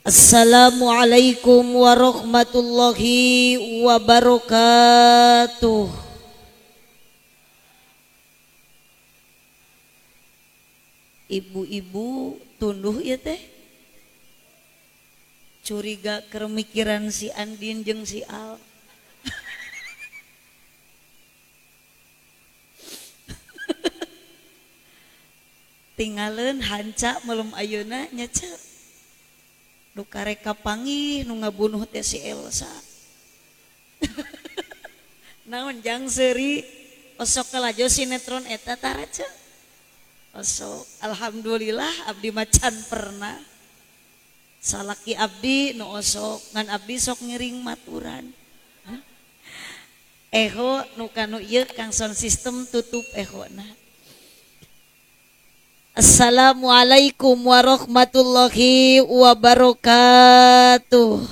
Assalamualaikum warahmatullahi wabarakatuh. Ibu-ibu tunduh ya teh. Curiga kermikiran si Andin jeung si Al. Tinggalin hanca melem ayeuna nya ce. Nu karek kapanggih nu ngabunuh teh si Elsa. Naon jang seuri osok kalajo sinetron eta tara ce. Osok alhamdulillah abdi macan pernah. Salaki abdi nu osok ngan abdi sok ngiring maturan. Eho nu kanu ieu kang sound system tutup ehona. Assalamualaikum warahmatullahi wabarakatuh.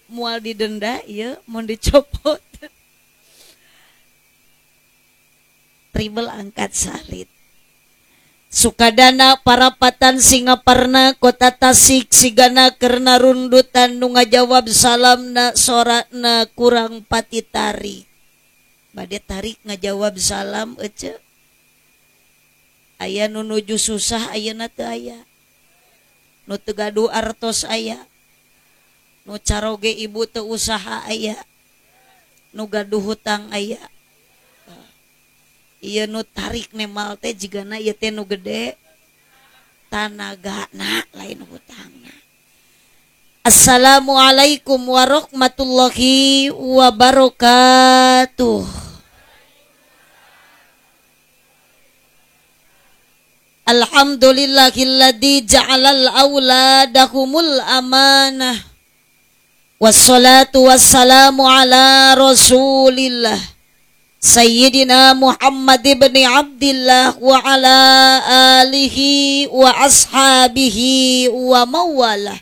Mual didenda ieu mun dicopot. Tribel angkat salit. Sukadana parapatan Singaparna kota Tasik sigana kerna rundutan nu ngajawab salamna sorakna kurang pati tarik. Bade tarik ngajawab salam ece. Aya nu nuju susah ayeuna teu aya. Nu teu gaduh artos aya. Nu caroge ibu teu usaha aya. Nu gaduh hutang aya. Ieu nu tarik nemal teh jigana ieu teh nu gede tanagana lain hutangna. Assalamualaikum warahmatullahi wabarakatuh. Alhamdulillahilladzi ja'alal auladahumul amanah. Wassalatu wassalamu ala rasulillah Sayyidina Muhammad ibn Abdillah wa ala alihi wa ashabihi wa mawalah.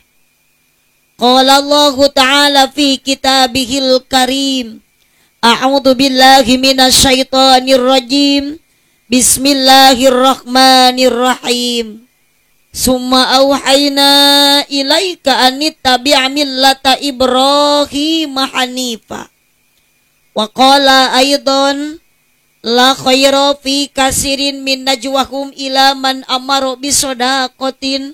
Qala Allahu ta'ala fi kitabihil karim. A'udzu billahi minasyaitonir rajim. Bismillahirrahmanirrahim. Summa auhayna ilaika anittabi' millata Ibrahim hanifa. Wa qala aidan la khaira fi kasirin min najwahum ila man amara bisadaqatin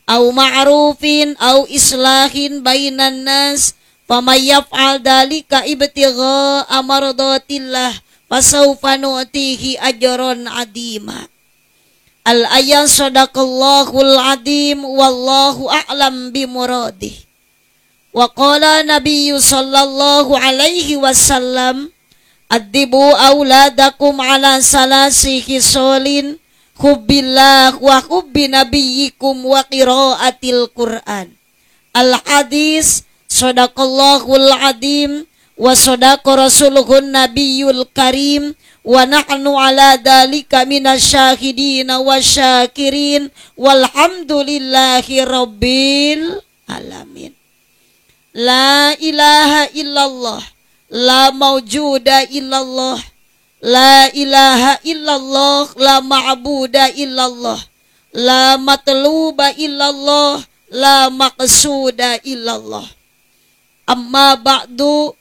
aw ma'rufin aw islahin bainan nas famay yaf'al dalika ibtigha mardatillah fasawfa nu'tihi ajran 'azima. Al ayat sadaqallahul azim wallahu a'lam bimuradih. Wa qala nabiyyu sallallahu alaihi wasallam addibu auladakum ala salasi khisalin hubbillah wa hubbi nabiyyikum wa qiraatil Qur'an. Al hadis sadaqallahul azim wa sadaqa rasuluhun nabiyul karim wa nahnu ala dalika minasyahidin wasyakirin walhamdulillahi rabbil alamin. La ilaha illallah, la maujuda illallah, la ilaha illallah, la ma'buda illallah, la matluba illallah, la maqsuda illallah. Amma ba'du,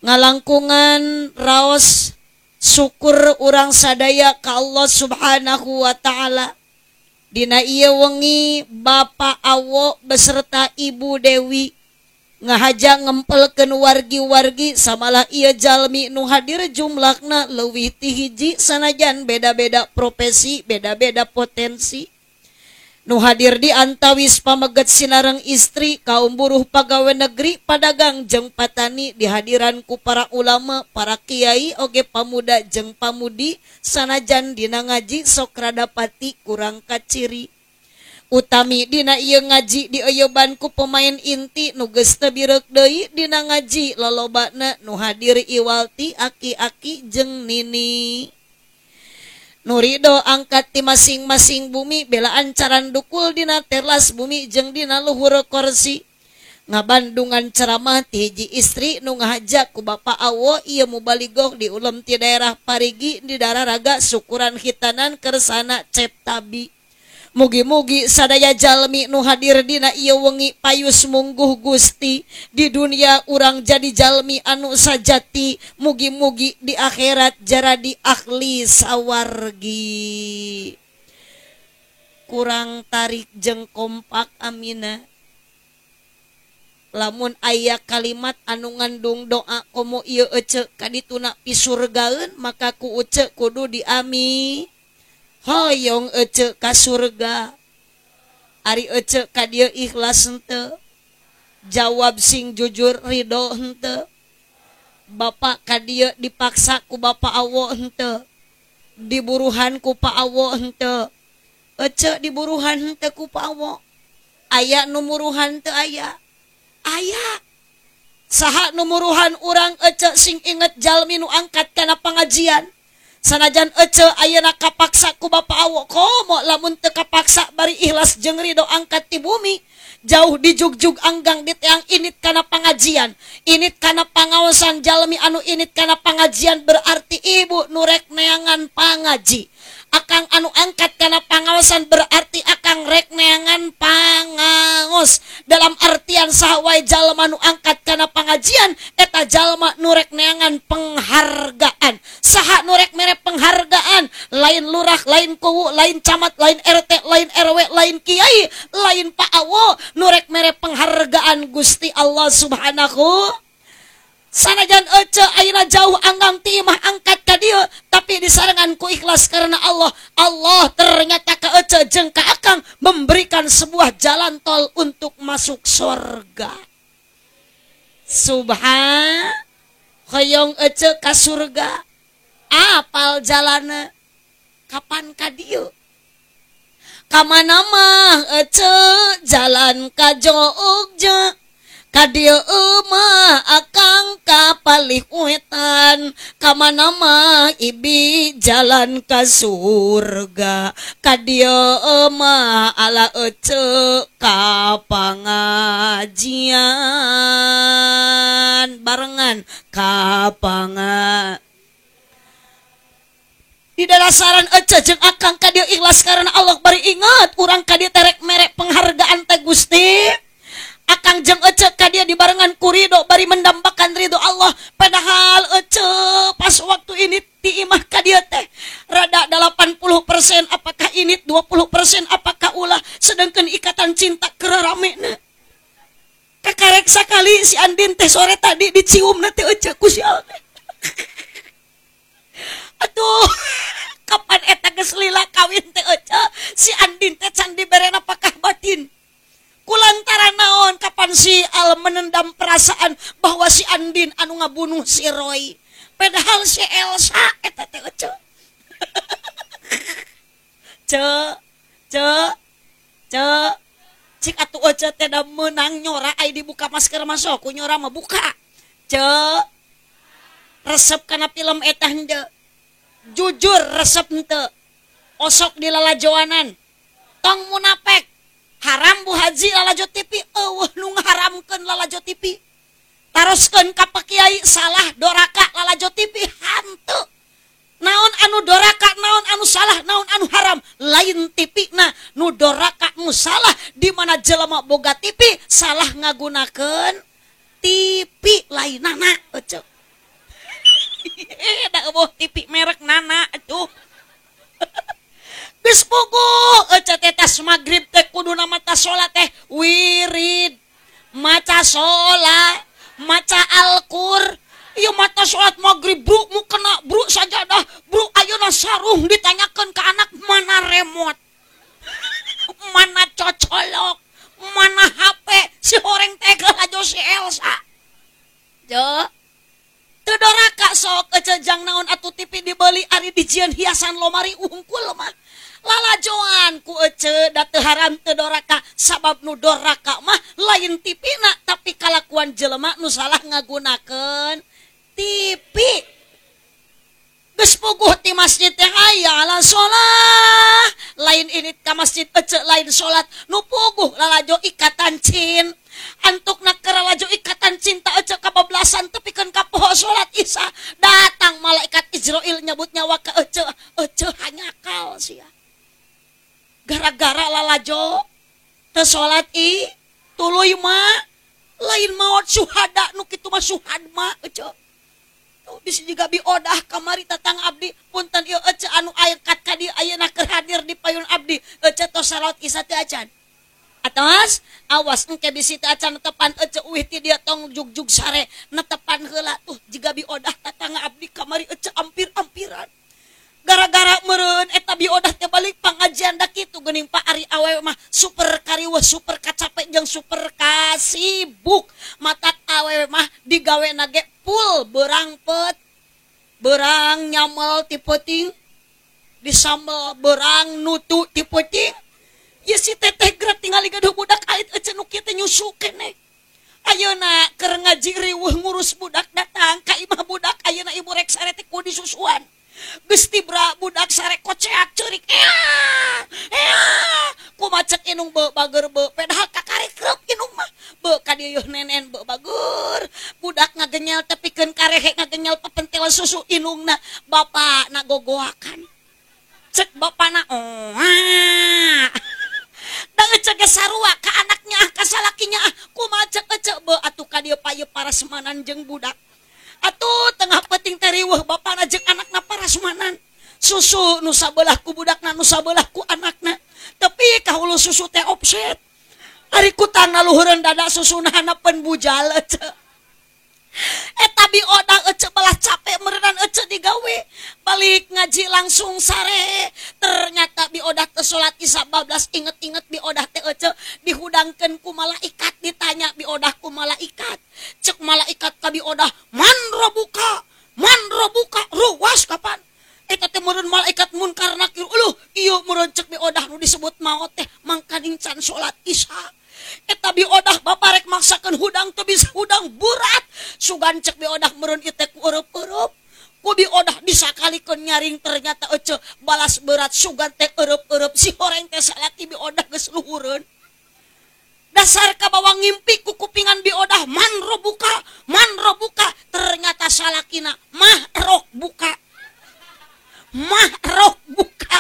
ngalangkungan raos syukur urang sadaya ka Allah Subhanahu wa ta'ala. Dina ieu wengi Bapak Awo beserta Ibu Dewi ngahaja ngempelkeun wargi-wargi samalah ieu jalmi nu hadir jumlahna leuwih ti hiji sanajan beda-beda profesi, beda-beda potensi. Nu hadir di antawis pameget sinareng istri, kaum buruh pagawe negeri, padagang jeung patani, dihadiran ku para ulama, para kiai oge pamuda jeung pamudi sanajan dina ngaji sok rada pati kurang kaciri. Utami dina ieu ngaji dieuyeuban ku pemain inti nu geus teu bireuk deui dina ngaji lolobana nu hadir iwalti aki-aki jeung nini. Nu ridho angkat ti masing-masing bumi belaan caran dukul dina telas bumi jeung dina luhur kursi. Ngabandungan ceramah ti hiji istri nu ngahaja ku Bapa Awo ieu mubaligoh di ulem ti daerah Parigi di dararaga syukuran hitanan kersana cep tabi. Mugi-mugi sadaya jalmi nu hadir dina ieu wengi payus mungguh Gusti. Di dunia urang jadi jalmi anu sajati, mugi-mugi di akhirat jaradi ahli sawargi. Kurang tarik jeung kompak amina. Lamun aya kalimat anu ngandung doa komo ieu ece kadituna pisurgaeun maka ku ece kudu diami. Hoyong ece ka surga. Ari ece ka dieu ikhlas henteu? Jawab sing jujur ridho henteu? Bapak ka dieu dipaksa ku Bapak Awo henteu? Diburuhan ku Pak Awo henteu? Ece diburuhan henteu ku Pak Awo? Aya nu muruhan teu aya? Aya. Saha nu muruhan urang ece sing inget jalmi nu angkat kana pengajian. Sanajan ece ayeuna kapaksa ku Bapak Awo komo lamun teu kapaksa bari ikhlas jeung ridho angkat ti bumi. Jauh dijugjug anggang diteang init kana pengajian, init kana pangaosan. Jalmi anu init kana pengajian berarti ibu nu rek neangan pangaji. Akang anu angkat kana pangaosan berarti akang rek neangan pangaos. Dalam artian saha wae jalma nu angkat kana pengajian eta jalma nu rek neangan penghargaan. Saha nu rek mere penghargaan? Lain lurah, lain kuwu, lain camat, lain RT, lain RW, lain kiai, lain Pak Awo. Nu rek mere penghargaan Gusti Allah Subhanahu. Sanajan ece ayeuna jauh anggang ti imah angkat ka dieu tapi disarengan ku ikhlas karena Allah. Allah ternyata ka ece jeung ka akang memberikan sebuah jalan tol untuk masuk surga. Subhan, hoyong ece ka surga. Apal jalana kapan ka dieu? Ka mana mah ece jalan ka Jogja? Ka dieu mah akang ka palih wetan. Ka mana mah ibi jalan ka surga? Ka dieu mah ala ece ka pangajian. Barengan ka pangajian. Di dalasaran ece jeung akang ka dieu ikhlas karena Allah bari ingat urang ka dieu terek merek penghargaan teh Gusti. Akang jeung ece ka dieu dibarengan ku ridho bari mendambakan ridho Allah. Padahal ece pas waktu ini ti imah ka dieu teh rada 80% apakah ini 20% apakah ulah, sedangkan ikatan cinta keur ramena. Kakarek sakali si Andin teh sore tadi diciumna teh ece ku si Al teh. Aduh, kapan eta geus lila kawin teh ece si Andin teh can diberena apakah batin. Kulantaran naon kapan si Al menendam perasaan bahwa si Andin anu ngabunuh si Roy. Padahal si Elsa eta teh ece. Ce ce ce cik atuh ece teh da meunang nyora ai dibuka masker masuk ku nyora mah buka. Ce resep kana film eta henteu. Jujur resep henteu. Osok di lalajoanan. Tong munafik. Haram Bu Haji lalajo TV, eueuh nu ngaharamkeun lalajo TV. Taroskeun ka Pak Kiai salah doraka lalajo TV hanteu. Naon anu doraka, naon anu salah, naon anu haram, lain TV na nu doraka nu salah di mana jelema boga TV salah ngagunakeun TV lain nana ece. Da eueuh TV merek nana atuh. Geus puguh ece teh tas magrib teh kuduna mata salat teh wirid, maca salat, maca Al-Qur. Ieu mata salat magrib bru mu kena bru sajadah bru ayeuna sarung ditanyakeun ka anak mana remote, mana cocolok, mana HP, si horeng teh lalajo si Elsa. Jo teu doraka sok ece jang naon atuh TV dibeli ari dijieun hiasan lomari unggul mah. Lalajoan ku ece da teu haram teu doraka sabab nu doraka mah lain tipina tapi kalakuan jelema nu salah ngagunakeun TV. Geus puguh ti masjid teh hayya ala sholah, lain init ka masjid ece lain salat nu puguh lalajo ikatan cin. Antukna keur lalajo ikatan cinta ece kabablasan tepikeun ka poho salat isya. Datang malaikat Izrail nyabut nyawa ka ece, ece hanyakal sia. Gara Gara-gara lalajo teu salat i tuluy mah lain maot syuhada nu kitu mah syuhadma ece. Tuh bisa juga biodah kamari tatang abdi punten ieu ece anu angkat ka dieu ayeuna keur hadir di payun abdi ece tos salat isya teu acan. Atos awas engke bisi teu acan netepan ece uih ti dieu tong jugjug sare netepan heula tuh jiga biodah tatangga abdi kamari ece ampir-ampiran. Gara-gara meureun eta biodah teh balik pangajian da kitu geuning Pak ari awewe mah super kariweuh super kacape jeung super kasibuk matak awewe mah digawe na ge full beurang pet beurang nyamel ti peuting disambel beurang nutu ti peuting ieu si teteh geura tingali gaduh budak ait ece nu kieu teh nyusu keneh ayeuna keur ngaji riweuh ngurus budak datang ka imah budak ayeuna ibu rek sare teh kudu disusuan. Geus tibra budak sare koceak ceurik ea ea kumaha cek inung beu bager beu padahal kakari kreup inung mah beu ka dieu nenen beu bager budak ngagenyel tepikeun karehe ngagenyel pepentil susu inungna bapakna gogoakan cek bapakna oa da ece ge sarua ka anaknya ka salakinya kumaha cek ece beu atuh ka dieu paye parasmanan jeung budak. Atuh tengah penting teh riweuh bapana jeung anakna parasmanan susu nu sabelah ku budakna nu sabelah ku anakna tapi ka hulu susu teh offset ari kutangna luhureun dada susuna hanapeun bujal ece eta biodah ece balah capek meureunnan ece digawe balik ngaji langsung sare ternyata biodah teh salat isya bablas inget-inget biodah teh ece dihudangkeun ku malaikat ditanya biodah ku malaikat cek malaikat ka biodah man robuka ruwas kapan eta teh meureun malaikat munkar nakir uluh ieu meureun cek biodah nu disebut maot teh mangkaning can salat isya eta biodah bapak rek maksakeun hudang teu bisa hudang berat sugan cek biodah meureun ieu teh ku eueup-eueup ku biodah disakalikeun nyaring ternyata ece balas berat sugan teh eueup-eueup si horeng teh salaki biodah geus luhureun dasar kabawa ngimpi ku kupingan biodah man robuka ternyata salakina mah rok buka mah rok buka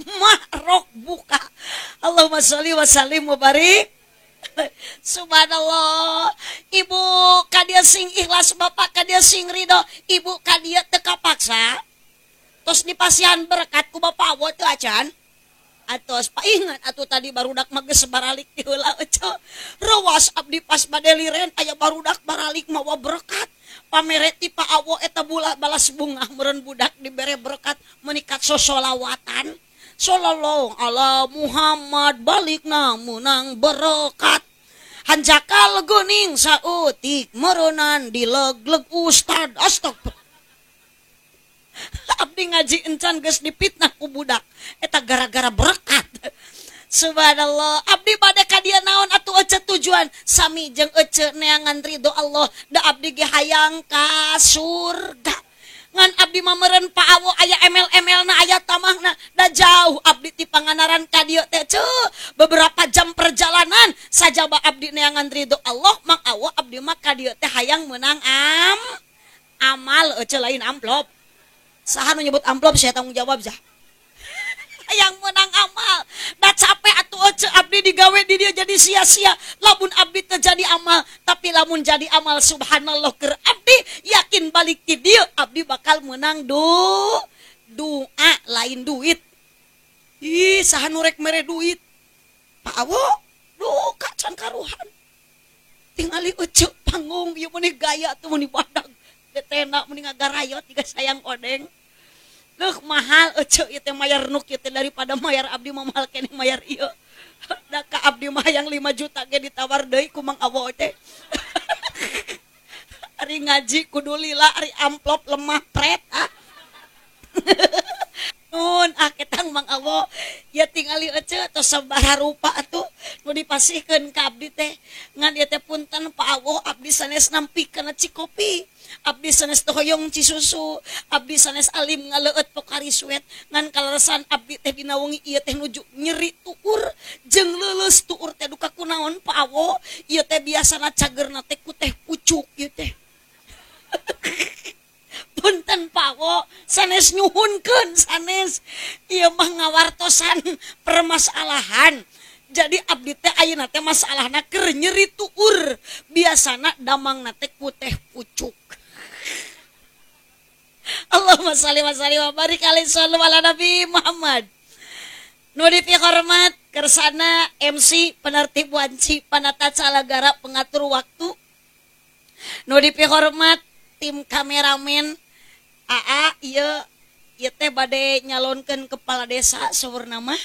mah rok buka. Allahumma sholli wa sallim wa barik. Subhanallah. Ibu kadia sing ikhlas, bapak kadia sing ridho, ibu kadia teu kapaksa. Tos dipasihan berkat ku bapak awo teu acan. Atos paingat atuh tadi barudak mah geus baralik ti heula ece. Rewas abdi pas bade liren aya barudak baralik mawa berkat. Pamere ti Pak Awo eta bula balas bunga meureun budak dibere berkat menikat sosolawatan. Sallallahu ala Muhammad balikna menang berkat. Hanjakal geuning sautik meureunan dilegleg ustad. Astagfirullah. Abdi ngaji encan geus dipitnah ku budak eta gara-gara berkat. Subhanallah. Abdi bade ka dieu naon atuh ece tujuan sami jeung ece neangan ridho Allah da abdi ge hayang ka surga. Ngan abdi mah meureun Pak Awo aya ML-ML na aya tamahna da jauh abdi ti Pangandaran ka dieu teh ceu beberapa jam perjalanan sajaba abdi neangan ridho Allah Mang Awo abdi mah ka dieu teh hayang meunang amal ece lain amplop. Saha nu nyebut amplop saya tanggung jawab jah. Yang menang amal. Da capek atuh ece abdi digawe di dia jadi sia-sia. Lamun abdi terjadi amal, tapi lamun jadi amal subhanallah keur abdi yakin balik ti dieu abdi bakal menang doa lain duit. Ih, saha nu rek mere duit? Pak Awo, duka can karuhan. Tingali ece panggung ieu meuni gaya tuh meuni badag. Detena meuni ngagarayot jiga sayang odeng. Duh mahal ece ieu teh mayar nuk ieu teh daripada mayar abdi mah mahal keneh mayar ieu. Da ka abdi mah yang 5 juta ge ditawar deui ku Mang Awo teh. Ari ngaji kudu lila ari amplop lemah pret ah. Nun ah ketang Mang Awo ya tingali ece tos sabaraha rupa atuh nu dipasihkeun ka abdi teh. Ngan ieu teh punten Pak Awo abdi sanes nampikeun cikopi. Abdi sanes teu hoyong cisusu, abdi sanes alim ngaleueut Pocari Sweat ngan kaleresan abdi teh dina wengi ieu teh nuju nyeri tuur jeung leuleus tuur teh duka kunaon Pak Awo ieu teh biasana cagerna teh ku teh pucuk ieu teh. Punten Pak Awo sanes nyuhunkeun sanes ieu mah ngawartosan permasalahan. Jadi abdi teh ayeuna teh masalahna keur nyeri tuur. Biasana damangna teh ku teh pucuk. Allahumma shalli wa sallim wa barik alaihi sallu ala Nabi Muhammad. Nu dipihormat kersana MC penertib wanci panata calagara pengatur waktu. Nu dipihormat tim kameramen AA ieu ieu teh bade nyalonkeun kepala desa saurna mah.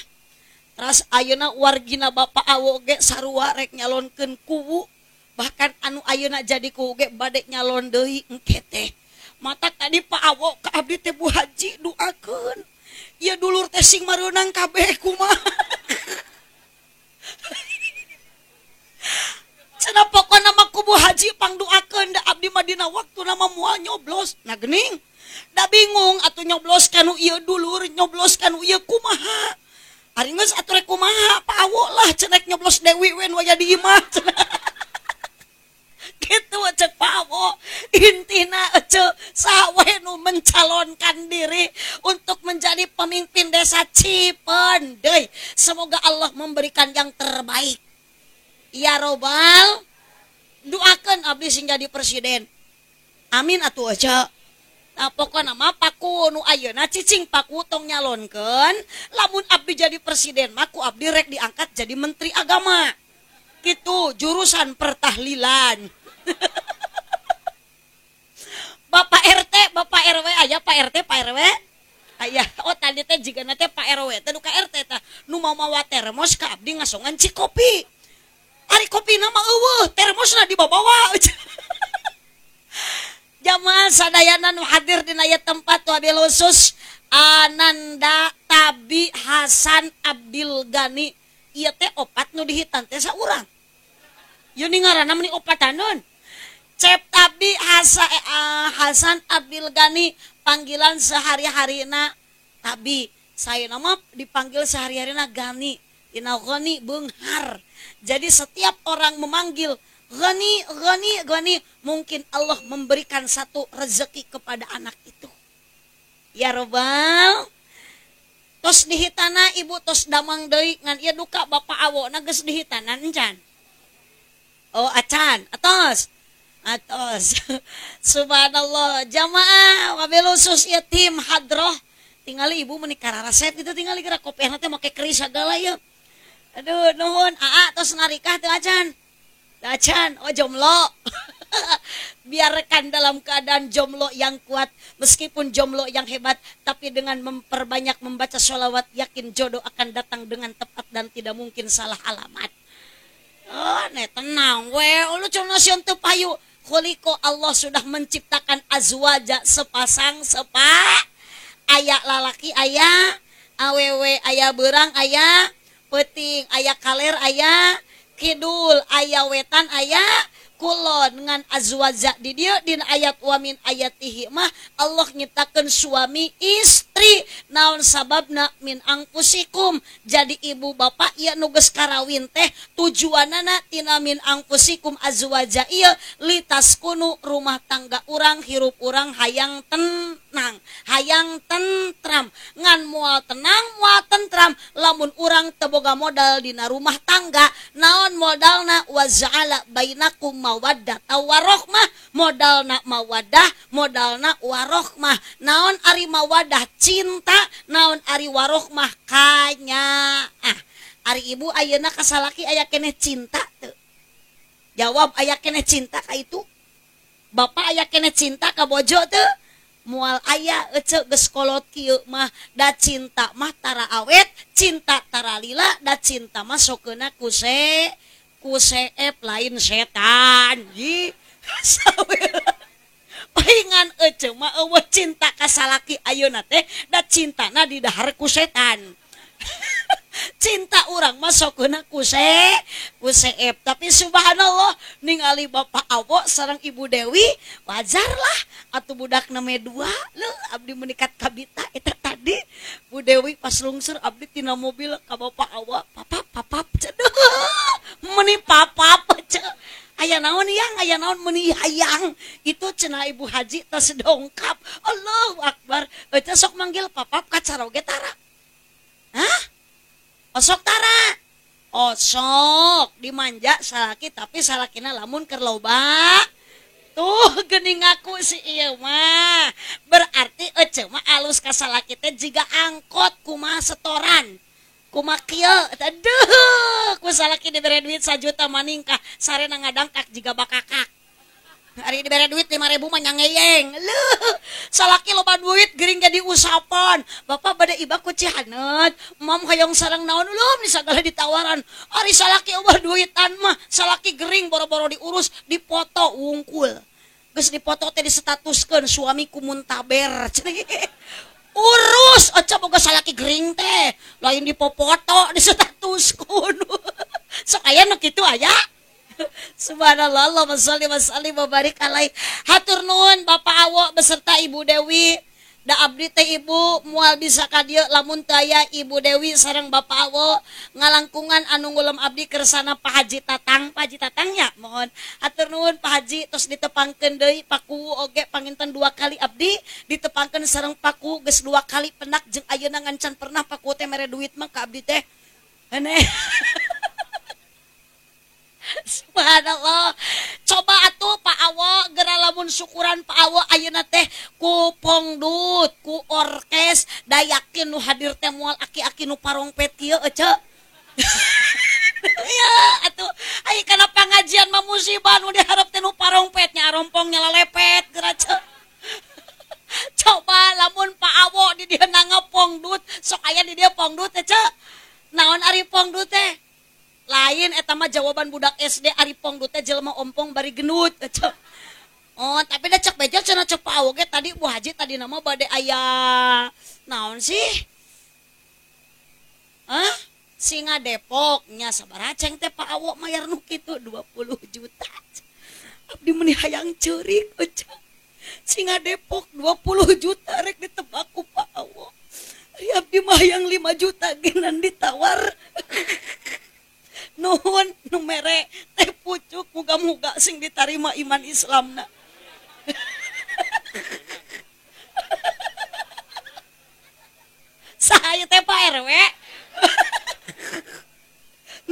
Teras ayeuna wargina Bapak Awo ge sarua rek nyalonkeun kuwu, bahkan anu ayeuna jadi kuwu ge bade nyalon deui engke teh. Mata tadi Pak Awo ka abdi teh Bu Haji doakeun. Ieu dulur teh sing mareunang kabeh kumaha. Cenah pokona mah ku Bu Haji pangdoakeun da abdi mah dina waktuna mah moal nyoblos. Nah geuning da bingung atuh nyoblos kanu ieu dulur, nyoblos kanu ieu kumaha. Ari geus atuh rek kumaha Pak Awo lah cenah nyoblos Dewi we nu aya di imah cenah. Gitu cek Pak Awo. Intina ece saha we nu mencalonkan diri untuk menjadi pemimpin desa Cipeundeuy. Semoga Allah memberikan yang terbaik. Ya robbal, doakeun abdi sing jadi presiden. Amin atuh ece. Nah, pokona mah paku nu ayeuna cicing paku tong nyalonkeun, lamun abdi jadi presiden mah ku abdi rek diangkat jadi menteri agama. Gitu, jurusan pertahlilan. Bapak RT, Bapak RW aya Pak RT, Pak RW. Aya, oh tadi teh jigana teh Pak RW teh nu ka RT tah nu mawa termos ka abdi ngasongan cikopi. Ari kopina mah eueuh, termosna dibawa. Jamaah sadayana nu hadir dina ieu tempat wabil khusus Ananda Tabi Hasan Abdil Gani. Ieu teh opat nu dihitan teh saurang. Ieu ni ngaranna meni opataneun. Cep Tabi Hasan Abdil Gani, panggilan sehari-harina Tabi. Saya nama dipanggil sehari-harina Gani. Dina Gani beunghar. Jadi setiap orang memanggil Gani, Gani, Gani, mungkin Allah memberikan satu rezeki kepada anak itu. Ya robbal. Tos dihitana ibu tos damang deui ngan ieu duka Bapak Awo na geus dihitana encan. Oh acan, atos. Atos. Subhanallah. Jamaah wabil khusus ieu tim hadroh. Tingali ibu meuni kararasep kitu tingali geura kopiahna teh make keris sagala ieu. Aduh nuhun aa tos narikah teu acan. Acan, oh jomblo. Biarkan dalam keadaan jomblo yang kuat, meskipun jomblo yang hebat, tapi dengan memperbanyak membaca sholawat, yakin jodoh akan datang dengan tepat dan tidak mungkin salah alamat. Oh, ne tenang we, lu cenah sieun teu payu. Khuliqo Allah sudah menciptakan azwaja sepasang sepa, aya lalaki aya awewe, aya beurang aya peuting, aya kaler aya kidul, aya wetan aya kulon. Ngan azwaja di dieu dina ayat wa min ayatihi mah Allah nyiptakeun suami istri. Naon sababna? Min angfusikum. Jadi ibu bapak ieu nu geus karawin teh tujuanana tina min angfusikum azwaja ieu litaskunu, rumah tangga urang hirup urang hayang tenang, hayang tentram. Ngan moal tenang moal tentram lamun urang teu boga modal dina rumah tangga. Naon modalna? Wa ja'ala bainakum mawaddah warohmah. Modalna mawaddah, modalna warohmah. Naon ari mawaddah? Cinta. Naon ari warohmah? Kanyaah. Ari ibu ayeuna ka salaki aya keneh cinta teu? Jawab, aya keneh cinta ka itu? Bapak aya keneh cinta ka bojo teu? Moal aya ece geus kolot kieu mah. Da cinta mah tara awet, cinta tara lila, da cinta mah sokeuna ku seep lain setan. Ji palingan ece mah eueuh cinta ka salaki ayeuna teh, da cintana didahar ku setan. Cinta urang mah sokeuna ku seep. Tapi subhanallah ningali Bapak Awo sareng Ibu Dewi, wajar lah atuh budak name dua leuh abdi menikat kabita eta tadi. Bu Dewi pas lungsur abdi tina mobil ka Bapak Awo, papap papap ceduh meni papap ce. Aya naon yang, aya naon meni hayang. Itu cenah Ibu Haji tos dongkap. Allahu Akbar. Eta sok manggil papap ka caroge tara. Hah? Osok tara. Osok dimanja salaki tapi salakina lamun keur loba. Tuh geuning ngaku si ieu mah. Berarti ece mah alus ka salaki teh jiga angkot kumaha setoran. Kumaha kieu? Aduh, ku salaki dibere duit 1 juta maningkah sarena ngadangkak jiga bakakak. Hari dibere duit 5.000 mah nyangeyeng. Leuh, salaki loba duit gering jadi usapan. Bapak bade ibak ku Cihanet, mam hayang sareng naon ulum ni sagala ditawaran. Ari salaki eueuh duitan mah, salaki gering boro-boro diurus, dipoto wungkul. Geus dipoto teh disetatuskeun suamiku muntaber. Urus aca boga salaki gering teh, lain dipopoto disetatuskeun. Sok aya nu kitu aya. Subhanallah, Allahumma sholli wa sallim wa barik alaih. Hatur nuhun Bapak Awo beserta Ibu Dewi. Da abdi teh ibu moal bisa ka dieu lamun teu aya Ibu Dewi sareng Bapak Awo ngalangkungan anu ngulem abdi kersana Pak Haji Tatang. Pak Haji Tatang nya mohon. Hatur nuhun Pak Haji tos ditepangkeun deui Paku oge panginten 2 kali abdi ditepangkeun sareng Paku geus 2 kali penak jeung ayeuna ngancan pernah Paku teh mere duit mah ka abdi teh. Aneh. Subhanallah. Coba atuh Pak Awo geura lamun syukuran Pak Awo ayeuna teh ku pongdut, ku orkes, da yakin nu hadir teh moal aki-aki nu parongpet kieu ece. Ya atuh ai kana pangajian mah musibah nu diharap teh nu parongpet nya arompong nyalalepet geura ce. Coba lamun Pak Awo di dieu nanggap pongdut, sok aya di dieu pongdut teh ce. Naon ari pongdut teh? Lain eta mah jawaban budak SD ari pongdut teh jelema ompong bari gendut. Oh, tapi da cek bejo cenah cek Pak Awo ge tadi Bu Haji tadi nama bade aya naon sih? Hah? Singa Depok nya sabaraha ceng teh Pak Awo mayar nu kitu 20 juta. Abdi meuni hayang ceurik eueuh. Singa Depok 20 juta rek ditebak ku Pak Awo. Ari abdi mah hayang 5 juta genan ditawar. Nuhun nu mere teh pucuk muga-muga sing ditarima iman Islamna. Saha ieu teh Pak RW?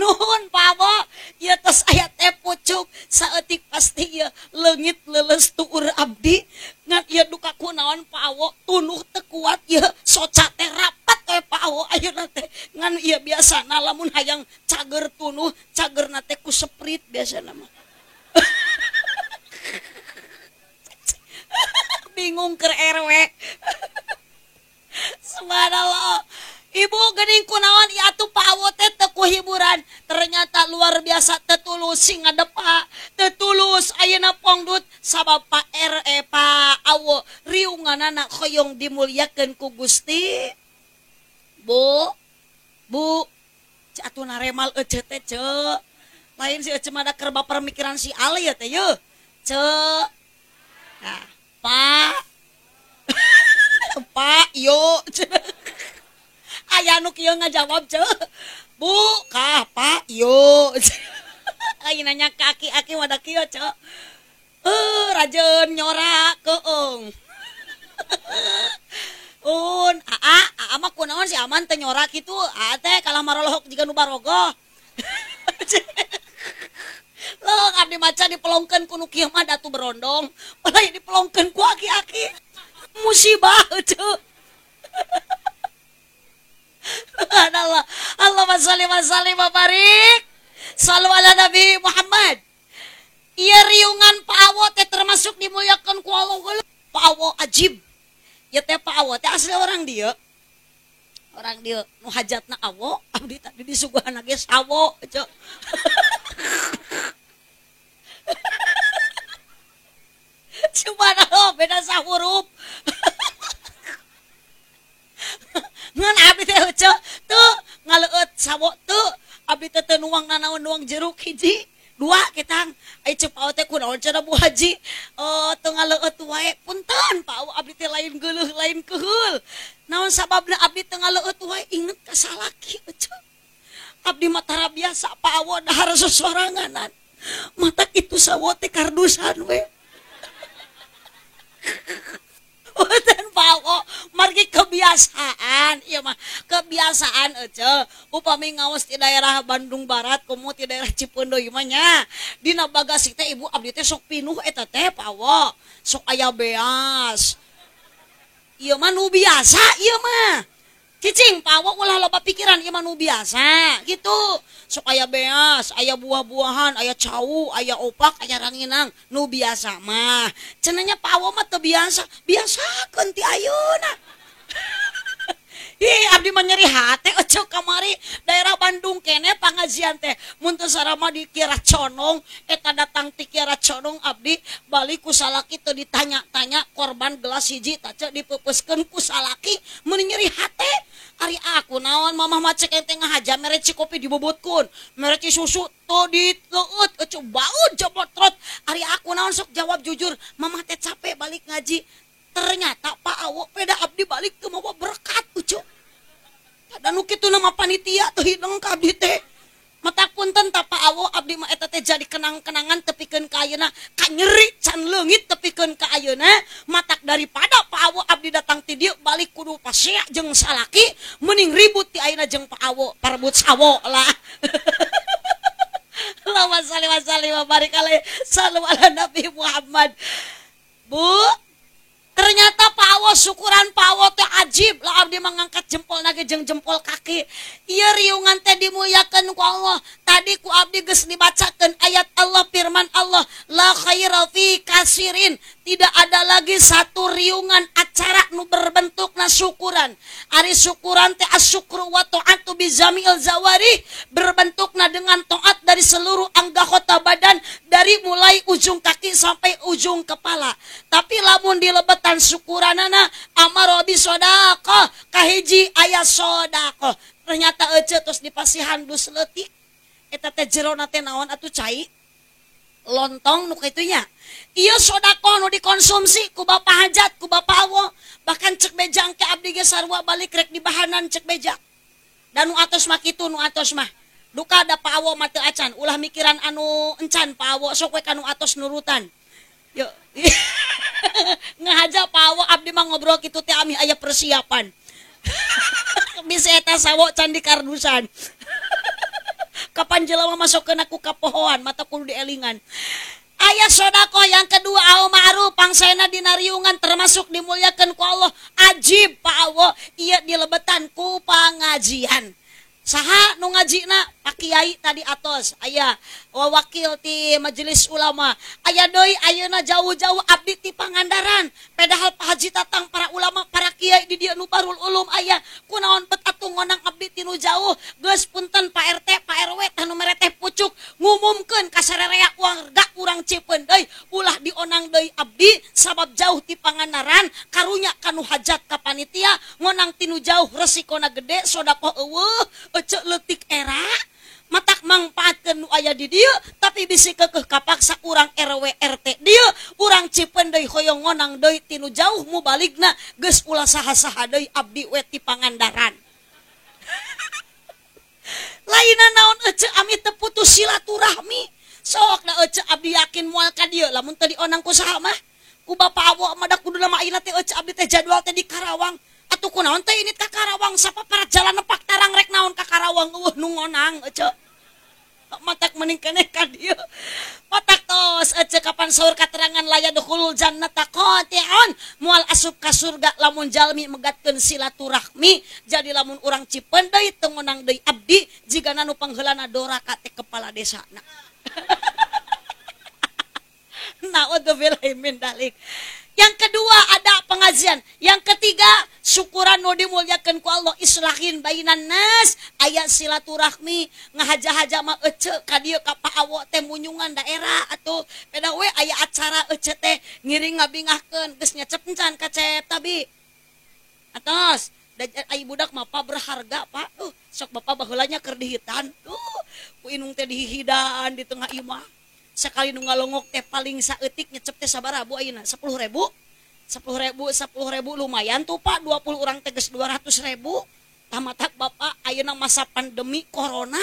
Nuhun Pak Abo, ieu tos aya teh pucuk saeutik pasti ieu leungit leuleus tuur abdi ngan ieu duka kunaon Pak Awo tunuh teu kuat ieu soca teh rapat we Pak Awo ayeuna teh ngan ieu biasana lamun hayang cager tunuh cagerna teh ku seprit biasana mah. Bingung keur RW. Subhanallah. Ibu geuning kunaon ieu atuh Pak Awo teh teu ku hiburan. Ternyata luar biasa teu tulus sing ngadepa, teu tulus ayeuna pongdut sabab Pak R Pak Awo riunganana hoyong dimuliakeun ku Gusti. Bu, Bu, cek atuh naremal ece teh ce. Lain si ece mah da keur baper mikiran si Ali ya teh yeuh. Ce. Nah, Pak. Pak yo. Aya nu kieu ngajawab ce. Bu, kah Pak yo. Ayeuna nanya ka aki-aki wadah kieu ce. Rajeun nyorak keung. Un, aa, aa mah kunaon si aman teh nyorak kitu, aa teh kalah marolohok jiga nu barogoh. Leung abdi maca dipelongkeun ku nu kieu mah datu berondong, lain dipelongkeun ku aki-aki. Musibah ce. Allah, Allahumma sholli wa sallim wa barik. Sallu ala Nabi Muhammad. Ieu riungan Pak Awo teh termasuk dimuliakan ku Allah. Pak Awo ajib. Ya teh Pak Awo teh asli orang dieu. Orang dieu nu hajatna Awo, abdi tadi disuguhan ge sawo ceu. Subhanallah beda sahurup. Ngan abdi teh ceu teu ngaleueut sawo teu abdi teh teu nuang nanaon nuang jeruk hiji dua kitang ai ceu Pak Awo teh kunaon cenah Bu Haji teu ngaleueut wae punten Pak Awo abdi teh lain geuleuh lain keheul naon sababna abdi teu ngaleueut wae inget ka salaki ceu abdi mah tara biasa Pak Awo dahar sosoranganan mata kitu sawo teh kardusan we. Punten Pak Awo margi Kumargi kebiasaan, ieu mah kebiasaan ece. Upami ngaos di daerah Bandung Barat, komo di daerah Cipeundeuy mah nya. Dina bagasi teh ibu abdi teh sok pinuh eta teh pawo. Sok aya beas. Ieu mah nu biasa ieu mah. Cicing pawo ulah loba pikiran ieu mah nu biasa gitu. Sok aya beas, aya buah-buahan, aya cau, aya opak, aya ranginang, nu biasa mah. Cenah nya pawo mah teu biasa, biasakeun ti ayeuna. Ih, abdi mah nyeri hate ece kamari daerah Bandung kene pangajian teh mun teu sarama di Kiara Condong, eta datang ti Kiara Condong abdi balik ku salaki teu ditanya-tanya korban gelas hiji tah ce dipeupeuskeun ku salaki meuni nyeri hate. Ari aku naon mamah mah cek ente ngahaja mere kopi dibobotkeun, mere susu teu dileueut ece baeud jomotrot. Ari aku naon sok jawab jujur, mamah teh capek balik ngaji. Ternyata Pak Awo peda abdi balik teu mawa berkat ucu. Da nu kitu nama panitia teu hideng ka abdi teh. Mata punten ta Pak Awo abdi mah eta teh jadi kenang-kenangan tepikeun ka ayeuna, ka nyeri can leungit tepikeun ka ayeuna. Matak daripada Pak Awo abdi datang ti dieu balik kudu pasea jeung salaki, mending ribut ti ayeuna jeung Pak Awo, parebut sawo lah. Allahumma shalli wa sallim wa barik alaihi sallu ala Nabi Muhammad. Bu, ternyata Pak Awo syukuran Pak Awo teh ajib lah abdi mengangkat jempol nage jeung jempol kaki. Ieu riungan teh dimuliakeun ku Allah. Tadi ku abdi geus dibacakeun ayat Allah, firman Allah, la khaira fi kasirin. Tidak ada lagi satu riungan acara nu berbentukna syukuran. Ari syukuran teh asyukru wa ta'atu bi zamil zawari, berbentukna dengan taat dari seluruh anggota badan dari mulai ujung kaki sampai ujung kepala. Tapi lamun dilebetan syukuranana amaro bi sedekah, kahiji aya sedekah. Ternyata ece terus dipasihan dus leutik. Eta teh jerona teh naon atuh cai? Lontong nu kitu nya. Ieu sedekah nu dikonsumsi ku bapak hajat, ku bapak awo. Bahkan cek beja engke abdi ge sarua balik rek dibahanan cek beja. Dan nu atos mah kitu nu atos mah. Duka da Pak Awo mah teu acan, ulah mikiran anu encan Pak Awo sok we ka nu atos nurutan. Yo. Ngahaja Pak Awo abdi mah ngobrol kitu teh ami aya persiapan. Bisa eta sawo can di kardusan. Kapan jelema masukkeun aku ka pohoan mata kudu dielingan. Ayat sedekah yang kedua au ma'ruf pangsena dina riungan termasuk dimuliakeun ku Allah. Ajib Pak Awo ieu dilebetan ku pangajian. Saha nu ngajina Pak Kiai tadi atos aya wakil ti majelis ulama aya deui ayeuna jauh-jauh abdi ti Pangandaran padahal Pak Haji Tatang para ulama para kiai di dieu nu Barul Ulum aya kunaon bet atuh ngonang abdi ti nu jauh geus punten Pak RT Pak RW tah nu mere teh pucuk ngumumkeun ka sarerea warga urang Cipeundeuy ulah dionang deui abdi sabab jauh ti Pangandaran karunya kanu hajat ka panitia ngonang ti nu jauh resikona gede sedekah eueuh ece leutik era matak mangpaatkeun nu aya di dieu tapi bisi keukeuh kapaksa urang RW RT dieu urang Cipeundeuy hoyong ngonang deui ti nu jauh mubaligna geus ulah saha-saha deui abdi we ti Pangandaran. Lainna naon ece ami teu putus silaturahmi sok da ece abdi yakin moal ka dieu lamun teu dionang ku saha mah ku Bapak Awo mah da kuduna mah ayeuna teh ece abdi teh jadwal teh di Karawang. Atuh kunaon teh ini ka Karawang sapa para jalan nepak tarang rek naon ka Karawang eueuh nu ngonang ece matak mending keneh ka dieu matak tos ece kapan saur katerangan la yadkhulul jannata qati'un moal asup ka surga lamun jalmi megatkeun silaturahmi. Jadi lamun urang Cipeundeuy teu ngonang deui abdi jigana nu pangheulana doraka teh kepala desana. Naudzubillahi min dzalik. Yang kedua ada pengajian. Yang ketiga syukuran nu dimuliakeun ku Allah islahin bainan nas aya silaturahmi ngahaja-haja mah ece ka dieu ka Pak Awo teh munyungan daerah atuh beda we aya acara ece teh ngiring ngabingahkeun geus nyecep encan ka cep tabi atos da ai budak mah pa berharga Pak tuh sok bapak baheula nya keur dihitan tuh ku inung teh dihihidaan di tengah imah. Sekali nu ngalongok teh paling saeutik nyecep teh sabaraha bu ayeuna 10.000 10.000 10.000 lumayan tuh Pak 20 orang teh geus 200.000 tamatak bapak ayeuna masa pandemi corona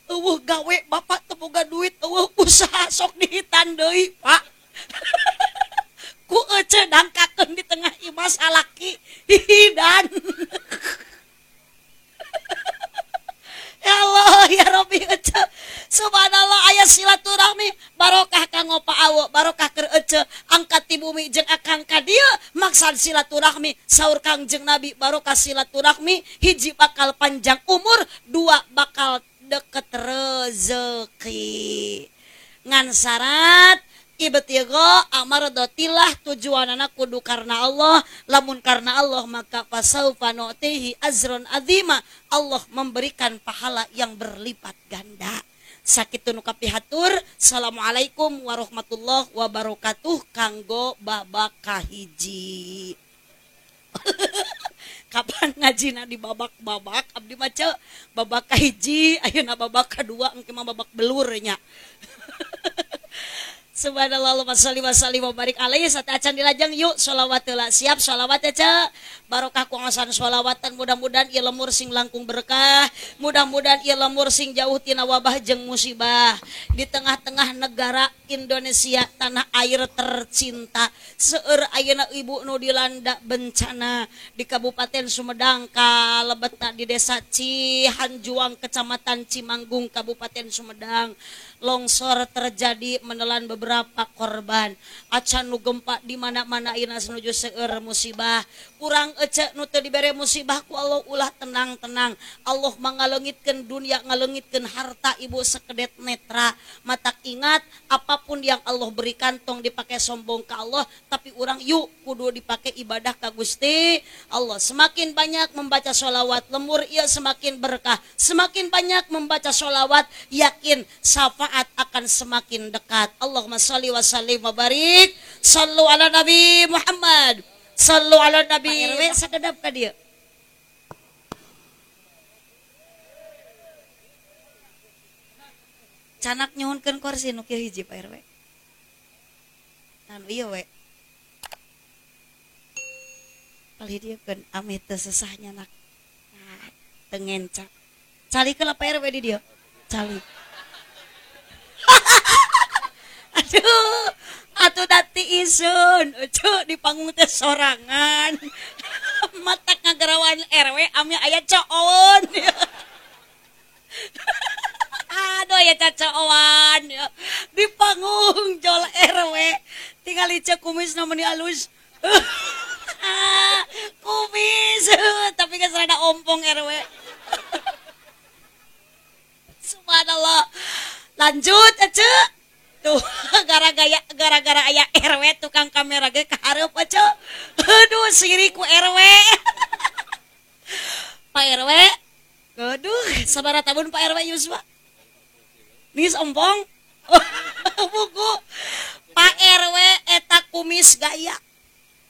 eueuh gawe bapak teu boga duit eueuh usaha sok dihitan deui Pak. Ku ece dangkakeun di tengah imah salaki hihidan. Subhanallah aya silaturahmi barokah kanggo Pak Awo, barokah keur ece angkat ti bumi jeung akang ka dieu maksad silaturahmi saur Kangjeng Nabi barokah silaturahmi hiji bakal panjang umur, dua bakal deket rezeki. Ngan syarat ibtigha amardotillah tujuanana kudu karena Allah, lamun karena Allah maka fasaufa nu'tihi ajran azima, Allah memberikan pahala yang berlipat ganda. Sakitu nu kapihatur. Assalamualaikum warahmatullahi wabarakatuh kanggo babak kahiji. Kapan ngajina di babak-babak abdi mah ceu babak kahiji ayeuna babak kadua engke mah babak belur nya. Subhanallah, Allahumma sholli wa sallim wa barik alaihi. Sateuacan dilajeng yuk sholawat heula. Siap sholawat ya ceu. Barokah ku ngaosan sholawatan, mudah-mudahan ieu lemur sing langkung berkah, mudah-mudahan ieu lemur sing jauh tina wabah jeung musibah. Di tengah-tengah negara Indonesia tanah air tercinta, seueur ayeuna ibu nu dilanda bencana di Kabupaten Sumedang kalebetna di Desa Cihanjuang Kecamatan Cimanggung Kabupaten Sumedang. Longsor terjadi menelan beberapa korban. Acan nu gempa di mana-mana ayeuna nuju seueur musibah. Urang ece nu teu dibere musibah ku Allah ulah tenang-tenang. Allah mangaleungitkeun dunia, ngaleungitkeun harta ibu sekedet netra. Matak ingat apapun yang Allah berikan tong dipake sombong ka Allah, tapi urang yuk kudu dipake ibadah ka Gusti Allah. Semakin banyak membaca sholawat lemur ieu semakin berkah. Semakin banyak membaca sholawat yakin syafaat akan semakin dekat. Allahumma sholli wa sallim wa barik. Sallu ala Nabi Muhammad. Sallu ala Nabi. Pak RW sakedap ka dieu. Canak nyuhunkeun kursi nu kieu hiji Pak RW. Anu ieu we. Palih dieu keun ameh teu sesah nyanak. Nah, teu ngenca. Cali keula Pak RW di dieu. Cali. Aduh, atuh dati isun, ucu di panggung teh sorangan. Matak ngagerawan RW amnya aya coon. Aduh aya cacoan di panggung jol RW tinggal ice kumisna meuni alus. Kumis tapi geus rada ompong RW. Subhanallah. Lanjut ece. Tuh gara-gara aya RW tukang kamera ge kahareup ece. Aduh sirik ku RW. Pak RW. Aduh sabaraha tahun Pak RW Yuswa? Nis ompong. Buku. Pak RW eta kumis gaya.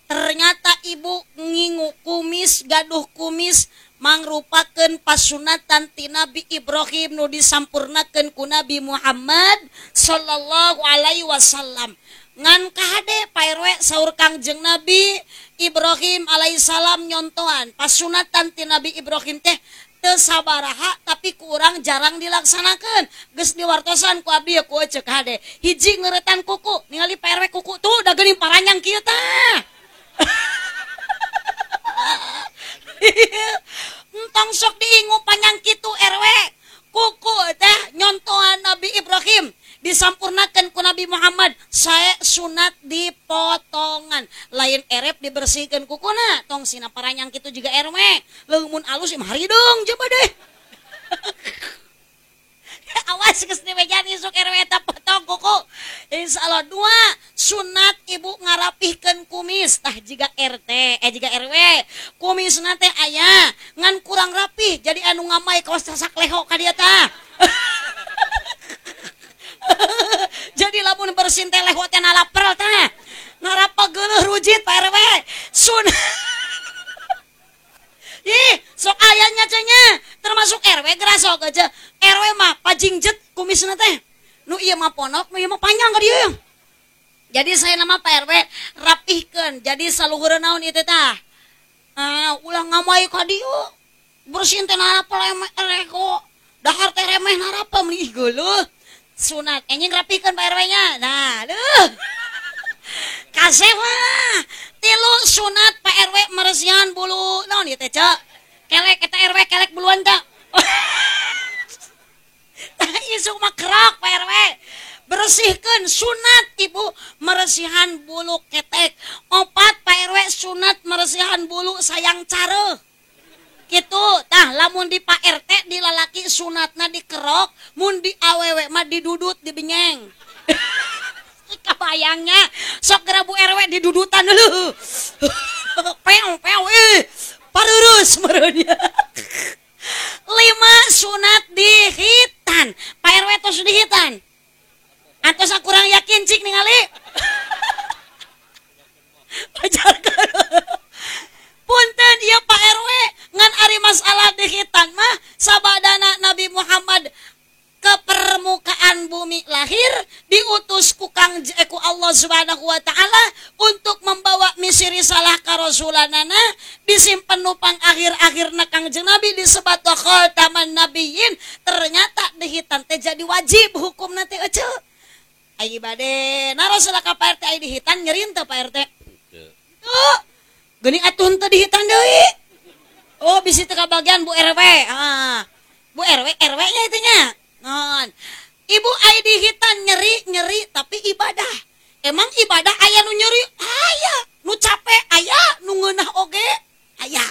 Ternyata ibu ngingu kumis, gaduh kumis mangrupakeun pasunatan ti Nabi Ibrahim nu disampurnakeun ku Nabi Muhammad sallallahu alaihi wasallam. Ngan kahade Pak RW saur Kangjeng Nabi Ibrahim alaihissalam nyontohan pasunatan ti Nabi Ibrahim teh teu sabaraha tapi kurang jarang dilaksanakeun. Geus diwartosan ku abdi ku ecek hade. Hiji ngeuretan kuku, ningali Pak RW kuku tuh da geuning paranyang kieu tah. Entong sok diingu panjang kitu RW. Kuku teh nyontohan Nabi Ibrahim disampurnakan ku Nabi Muhammad. Sae sunat dipotongan, lain erep dibersihkan kukuna. Tong sina paranyang kitu juga RW. Leumun alus imah haridung coba deh. Awas geus dibejan isuk RW eta potong kuku. Insyaallah dua sunat ibu ngarapihkeun kumis tah jiga RT jiga RW. Kumisna teh aya ngan kurang rapih jadi anu ngamai kawas sasak leho ka dieu tah. Jadi lamun bersin teh leho teh nalaprel tah. Ngarapa geuleuh rujit Pak RW. Sunat Ih, sok ayahnya cenah termasuk RW gerasok aja. RW mah pajingjet kumisna teh. Nu ieu mah ponok, nu ieu mah panjang ka dieu. Jadi saya nama Pak RW rapihkeun. Jadi saluhureun naon ieu teh tah. Ah, ulah ngamai ka dieu. Bersin teh narapel reko. Dahar teh remeh narapel meuni ih geuleuh. Sunat enjing rapihkeun Pak RW nya. Nah, leuh. Kasep mah tilu sunat Pak RW meresihan bulu naon ieu teh cek kelek eta RW kelek buluan teh. Tah Isuk mah kerok Pak RW. Bersihkan sunat ibu meresihan bulu ketek. Opat Pak RW sunat meresihan bulu sayang careuh. Gitu tah lamun di Pak RT di lalaki sunatna dikerok, mun di awewe mah didudut dibenyeng. Kabayangnya sok geura Bu RW didudutan dulu. Pew pew ih parurus meureun. 5 sunat dihitan. Pak RW tos dihitan. Atos aku kurang yakin cik ningali. Pajarkeun. Punten ieu Pak RW ngan ari masalah dihitan mah sabadana Nabi Muhammad ke permukaan bumi lahir diutus ku Kang ku Allah Subhanahu wa taala untuk membawa misi risalah ka rasulanana disimpen nupang akhir-akhirna Kangjeng Nabi disebat khataman nabiyyin. Ternyata dihitan teh jadi wajib hukumna teh ece. Ai bade naros ka Pak RT ai dihitan nyeri teu Pak RT? Teu. Geuning atuh teu dihitan deui. Oh bisi teu kabagian Bu RW. Ah. Bu RW RW nya itu nya. Non. Ibu ai dihitan nyeri-nyeri tapi ibadah. Emang ibadah aya nu nyeri? Aya. Nu capek aya, nu ngeunah oge aya.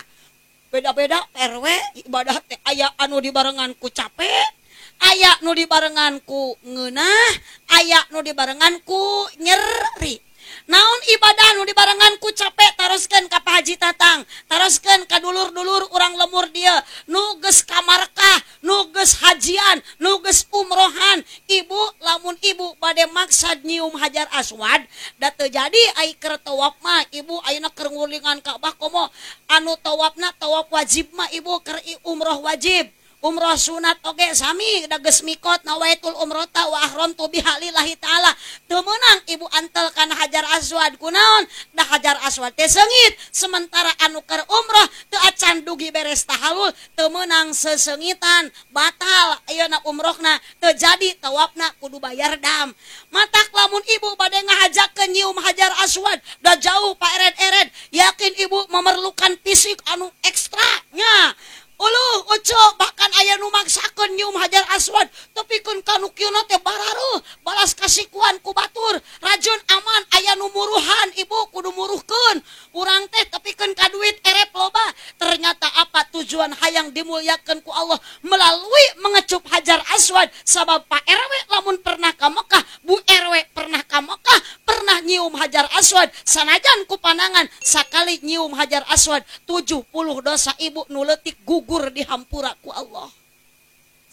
Beda-beda RW ibadah teh aya anu dibarengan ku capek, aya nu dibarengan ku ngeunah, aya nu dibarengan ku nyeri. Naon ibadah nu dibarengan ku capek taroskeun ka Pak Haji Tatang, taroskeun ka dulur-dulur urang lemur dia, nu geus ka Markah, nu geus hajian, nu geus umrohan. Ibu lamun ibu bade maksad nyium Hajar Aswad, da teu jadi ai keur tawaf mah ibu ayeuna keur ngulingan Ka'bah komo anu tawafna tawaf wajib mah ibu keur umroh wajib. Umroh sunat oge sami da geus mikot nawaitul umrota wa ahramtu biha lillahi taala. Teu meunang ibu antel kana Hajar Aswad kunaon? Da Hajar Aswad teh seungit, sementara anu keur umroh teu acan dugi beres tahalul, teu meunang seseungitan, batal ayeuna umrohna, teu jadi tawafna kudu bayar dam. Matak lamun ibu bade ngahajakeun nyium Hajar Aswad da jauh Pak Eren-eren, yakin ibu memerlukan fisik anu ekstra nya. Uluh, uco, bahkan aya nu maksakeun nyium Hajar Aswad, tepikeun ka nu kieu teh bararuh, balas kasikuan ku batur, rajun aman aya nu muruhan, ibu kudu muruhkeun. Urang teh tepikeun ka duit erep loba. Ternyata apa tujuan hayang dimuliakeun ku Allah melalui mengecup Hajar Aswad. Sabab Pak RW lamun pernah ka Mekah, Bu RW pernah ka Mekah, pernah nyium Hajar Aswad, sanajan ku panangan sakali nyium Hajar Aswad 70 dosa ibu nu leutik gugur dihampura ku Allah.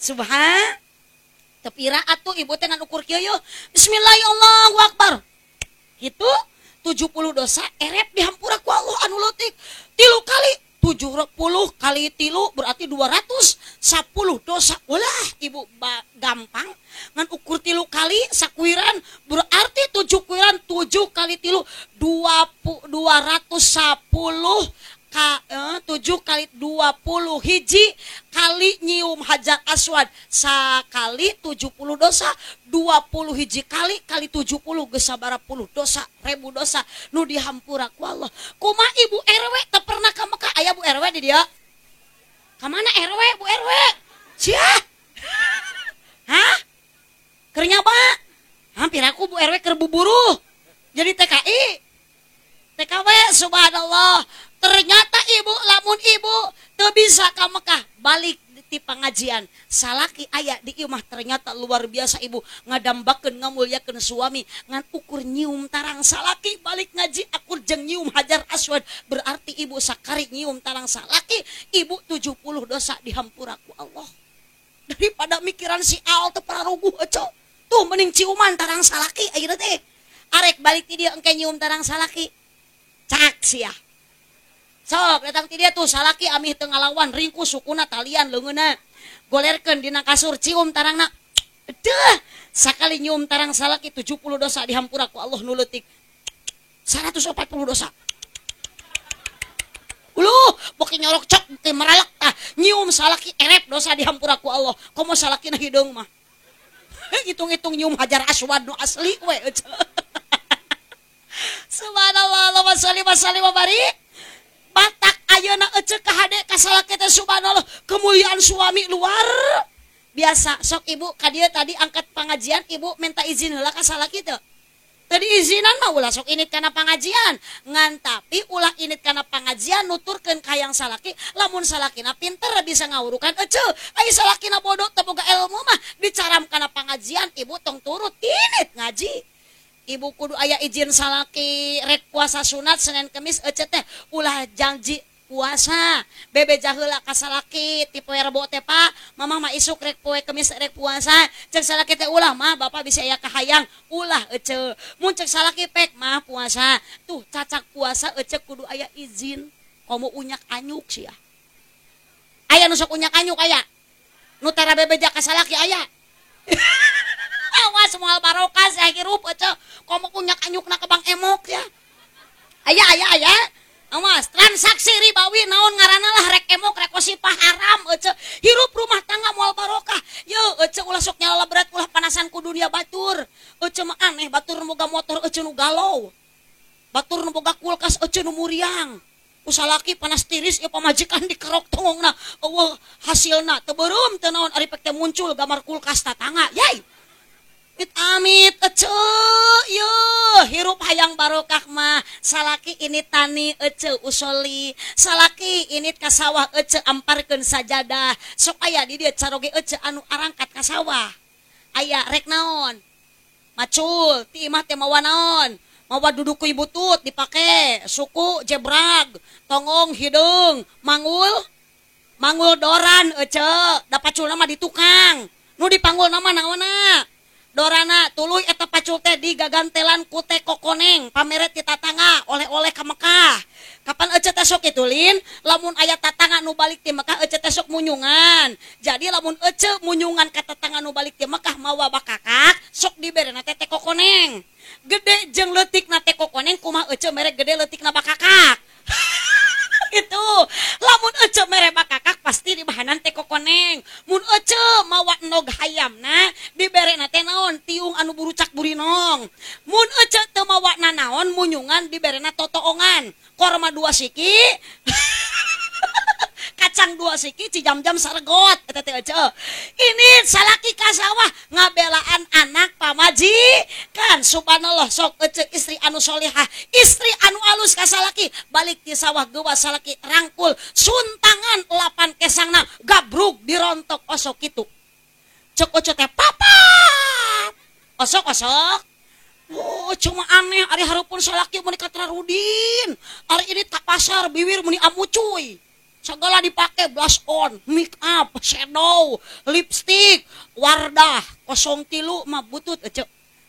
Subhan. Tepira atuh ibu teh ngan ukur kieu yeuh. Bismillahirrahmanirrahim. Allahu akbar. Gitu 70 dosa erep dihampura ku Allah anu leutik. 3 kali 70 kali 3 berarti 210 dosa. Ulah ibu gampang ngan ukur 3 kali sakuiran berarti 7 kuiran 7 kali 3 210 7 kali 20 hiji kali nyium Hajar Aswad sakali 70 dosa 20 hiji kali kali 70 geus sabaraha puluh dosa ribu dosa nu dihampura ku Allah. Kumaha ibu RW teu pernah ka Mekah? Aya Bu RW di dieu? Ka mana RW Bu RW? Sia. Hah? Keur nyaba? Hampir aku Bu RW keur buburuh. Jadi TKI. TKW subhanallah. Ternyata ibu lamun ibu teu bisa ka Mekah balik di pengajian salaki aya di imah ternyata luar biasa ibu ngadambakeun ngamulyakeun suami ngan ukur nyium tarang salaki balik ngaji akur jeung nyium Hajar Aswad berarti ibu sakari nyium tarang salaki ibu 70 dosa dihampura ku Allah. Daripada mikiran si Al teu pararuguh eco tuh mending ciuman tarang salaki ayeuna teh arek balik ti dieu engke nyium tarang salaki cak sia. Sok datang ti dia tuh salaki amih teu ngalawan ringkus sukuna talian leungeunna golerkeun dina kasur cium tarangna. Deuh, sakali nyium tarang salaki 70 dosa dihampura ku Allah nu leutik. 140 dosa. Uluh, boki nyorok cok teh meralak tah nyium salaki erep dosa dihampura ku Allah. Komo salakina hideung mah. Hitung-hitung nyium Hajar Aswad nu asli we. Subhanallah, Allahumma sholli wa sallim wa barik. Batak ayeuna ece ka hade ka salaki teh subhanallah kemuliaan suami luar Biasa sok ibu ka dieu tadi angkat pengajian ibu minta izin heula ka salaki teu? Teu diizinan mah ulah sok init kana pangajian. Ngan tapi ulah init kana pangajian nuturkeun ka hayang salaki, lamun salakina pinter bisa ngawurukan ece. Ai salakina bodoh teu boga ilmu mah dicaram kana pangajian ibu tong turut init ngaji. Ibu kudu aya izin salaki rek puasa sunat Senin Kemis ece teh ulah janji puasa bebeja heula ka salaki ti poe Rebo teh Pak, mamah mah isuk rek poe Kemis rek puasa. Cek salaki teh ulah mah bapak bisa aya kahayang ulah ece. Mun cek salaki pek mah puasa. Tuh cacak puasa ece kudu aya izin. Komo unyak anyuk sia. Aya nu sok unyak anyuk aya. Nu tara bebeja ka salaki aya. Awas moal barokah sia hirup ece. Komo unyak anyukna ka Bang Emok ya. Aya aya aya. Awas transaksi ribawi naon ngaranna lah rek emok rek osipah haram ece. Hirup rumah tangga moal barokah. Ye ece ulah sok nyala berat ulah panasan ku dunia batur. Ece mah aneh batur nu boga motor ece nu galau. Batur nu boga kulkas ece nu muriang. Ku salaki panas tiris ieu pamajikan dikerok tongongna. Eueuh hasilna teu beureum teu naon ari pek teh muncul gambar kulkas tatangga. Yai. Amit amit ece ye hirup hayang barokah mah salaki ini tani ece usoli salaki ini ka sawah ece amparkeun sajadah sok aya di dieu caroge ece anu arangkat ka sawah aya rek naon macul ti imah teh mawa naon mawa duduk ku butut dipake suku jebrag tongong hideung mangul mangul doran ece da paculna mah di tukang nu dipanggul nama naonna dorana tuluy eta pacul teh digagantelan ku teh kokoneng pameret ti tatangga oleh-oleh ka Mekah. Kapan ece teh sok kitu lin? Lamun aya tatangga nu balik ti Mekah ece teh sok munyungan. Jadi lamun ece munyungan ka tatangga nu balik ti Mekah mawa bakakak sok diberena teh teh kokoneng. Gede jeung leutikna teh kokoneng kumaha ece mere gede leutikna bakakak. Itu lamun ece mere bakakak pasti dibahanan teh kokoneng. Mun ece mawa nog hayamna diberena teh naon tiung anu burucak burinong. Mun ece teu mawa nanaon munyungan diberena totoongan. Korma 2 siki kacang 2 siki cijam-jam saregot eta teh ece. Ini salaki ka sawah ngabelaan anak pamajikan. Subhanallah sok ece istri anu solehah, istri anu alus ka salaki balik ti sawah geuwas salaki rangkul suntangan 8 kesangna gabrug dirontok osok kitu. Cek ece teh papa. Osok-osok. Oh, cuma aneh ari hareupeun salaki meuni katrarudin. Ari ini tak pasar biwir meuni amucuy. Segala dipake blush on, make up, shadow, lipstick, wardah 03 mah butut ece.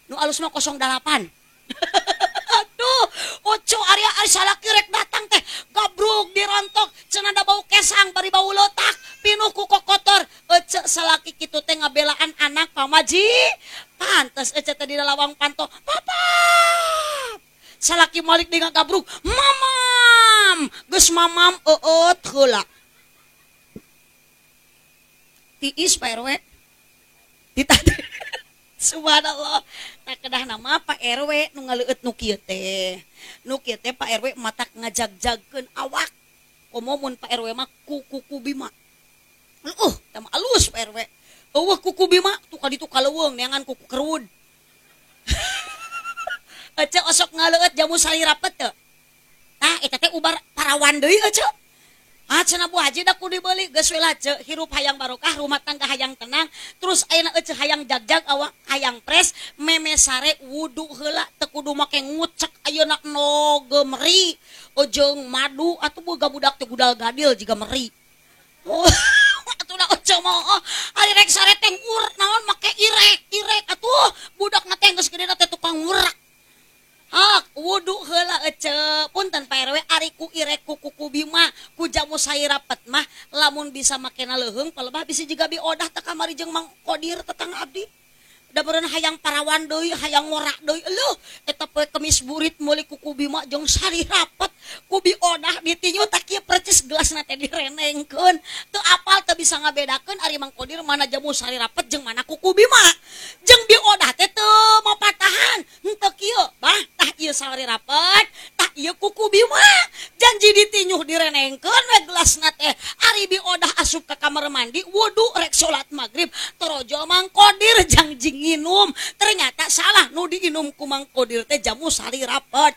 Nu alus mah 08. Aduh, oco ari ari salaki rek datang teh gabrug dirontok cenah da bau kesang bari bau letak pinuh ku kokotor. Ece salaki kitu teh ngabelaan anak pamaji. Pantes ece teh di lawang panto. Papa. Salaki malik dengan gabrug, mamam. Geus mamam eueut heula. Tiis Pak RW. Ditadi. Subhanallah. Tak kedah nama Pak RW nu ngaleueut nu kieu teh. Nu kieu teh Pak RW matak ngajagjagkeun awak. Komo mun Pak RW mah kuku bima. Tah mah alus Pak RW. Eueuh kuku bima tuh ka ditu kaleuweung neangan kuku kerud. Ece osok ngaleueut jamu salirapet teu. Tah eta teh ubar parawan deui ece. Ah cenah Bu Haji da kudu dibeuli geus we lah ce hirup hayang barokah rumah tangga hayang tenang terus ayeuna ece hayang jagjag awak hayang pres meme sare wudu heula teu kudu make ngucek ayeuna noge meri jeung madu atuh boga budak teh gudal gadil jiga meri. Oh, atuh da ece mah ari rek sare teh ngur naon make irek irek atuh budakna teh geus gedena teh tukang ngurak. Hak wudu heula ece punten Pak RW ari ku irek ku kuku bima ku jamu sairapet mah lamun bisa makena leuheung palebah bisi jiga biodah teh kamari jeung Mang Kodir tetangga abdi. Da beureun hayang parawan deui hayang ngorak deui leuh eta poe Kemis burit meuli kuku bima jeung sarirapet ku biodah ditinju tak kieu percis gelasna teh direnengkeun teu apal teu bisa ngabedakeun ari Mang Kodir mana jamu sarirapet jeung mana kuku bima jeung biodah teh teu mapatahan henteu kieu bah tah ieu sarirapet tah ieu kuku bima janji ditinyuh direnengkeun we gelasna teh ari biodah asup ka kamar mandi wudu rek salat magrib diinum. Ternyata salah nu diinum ku Mang Kodir teh jamu sari rapet.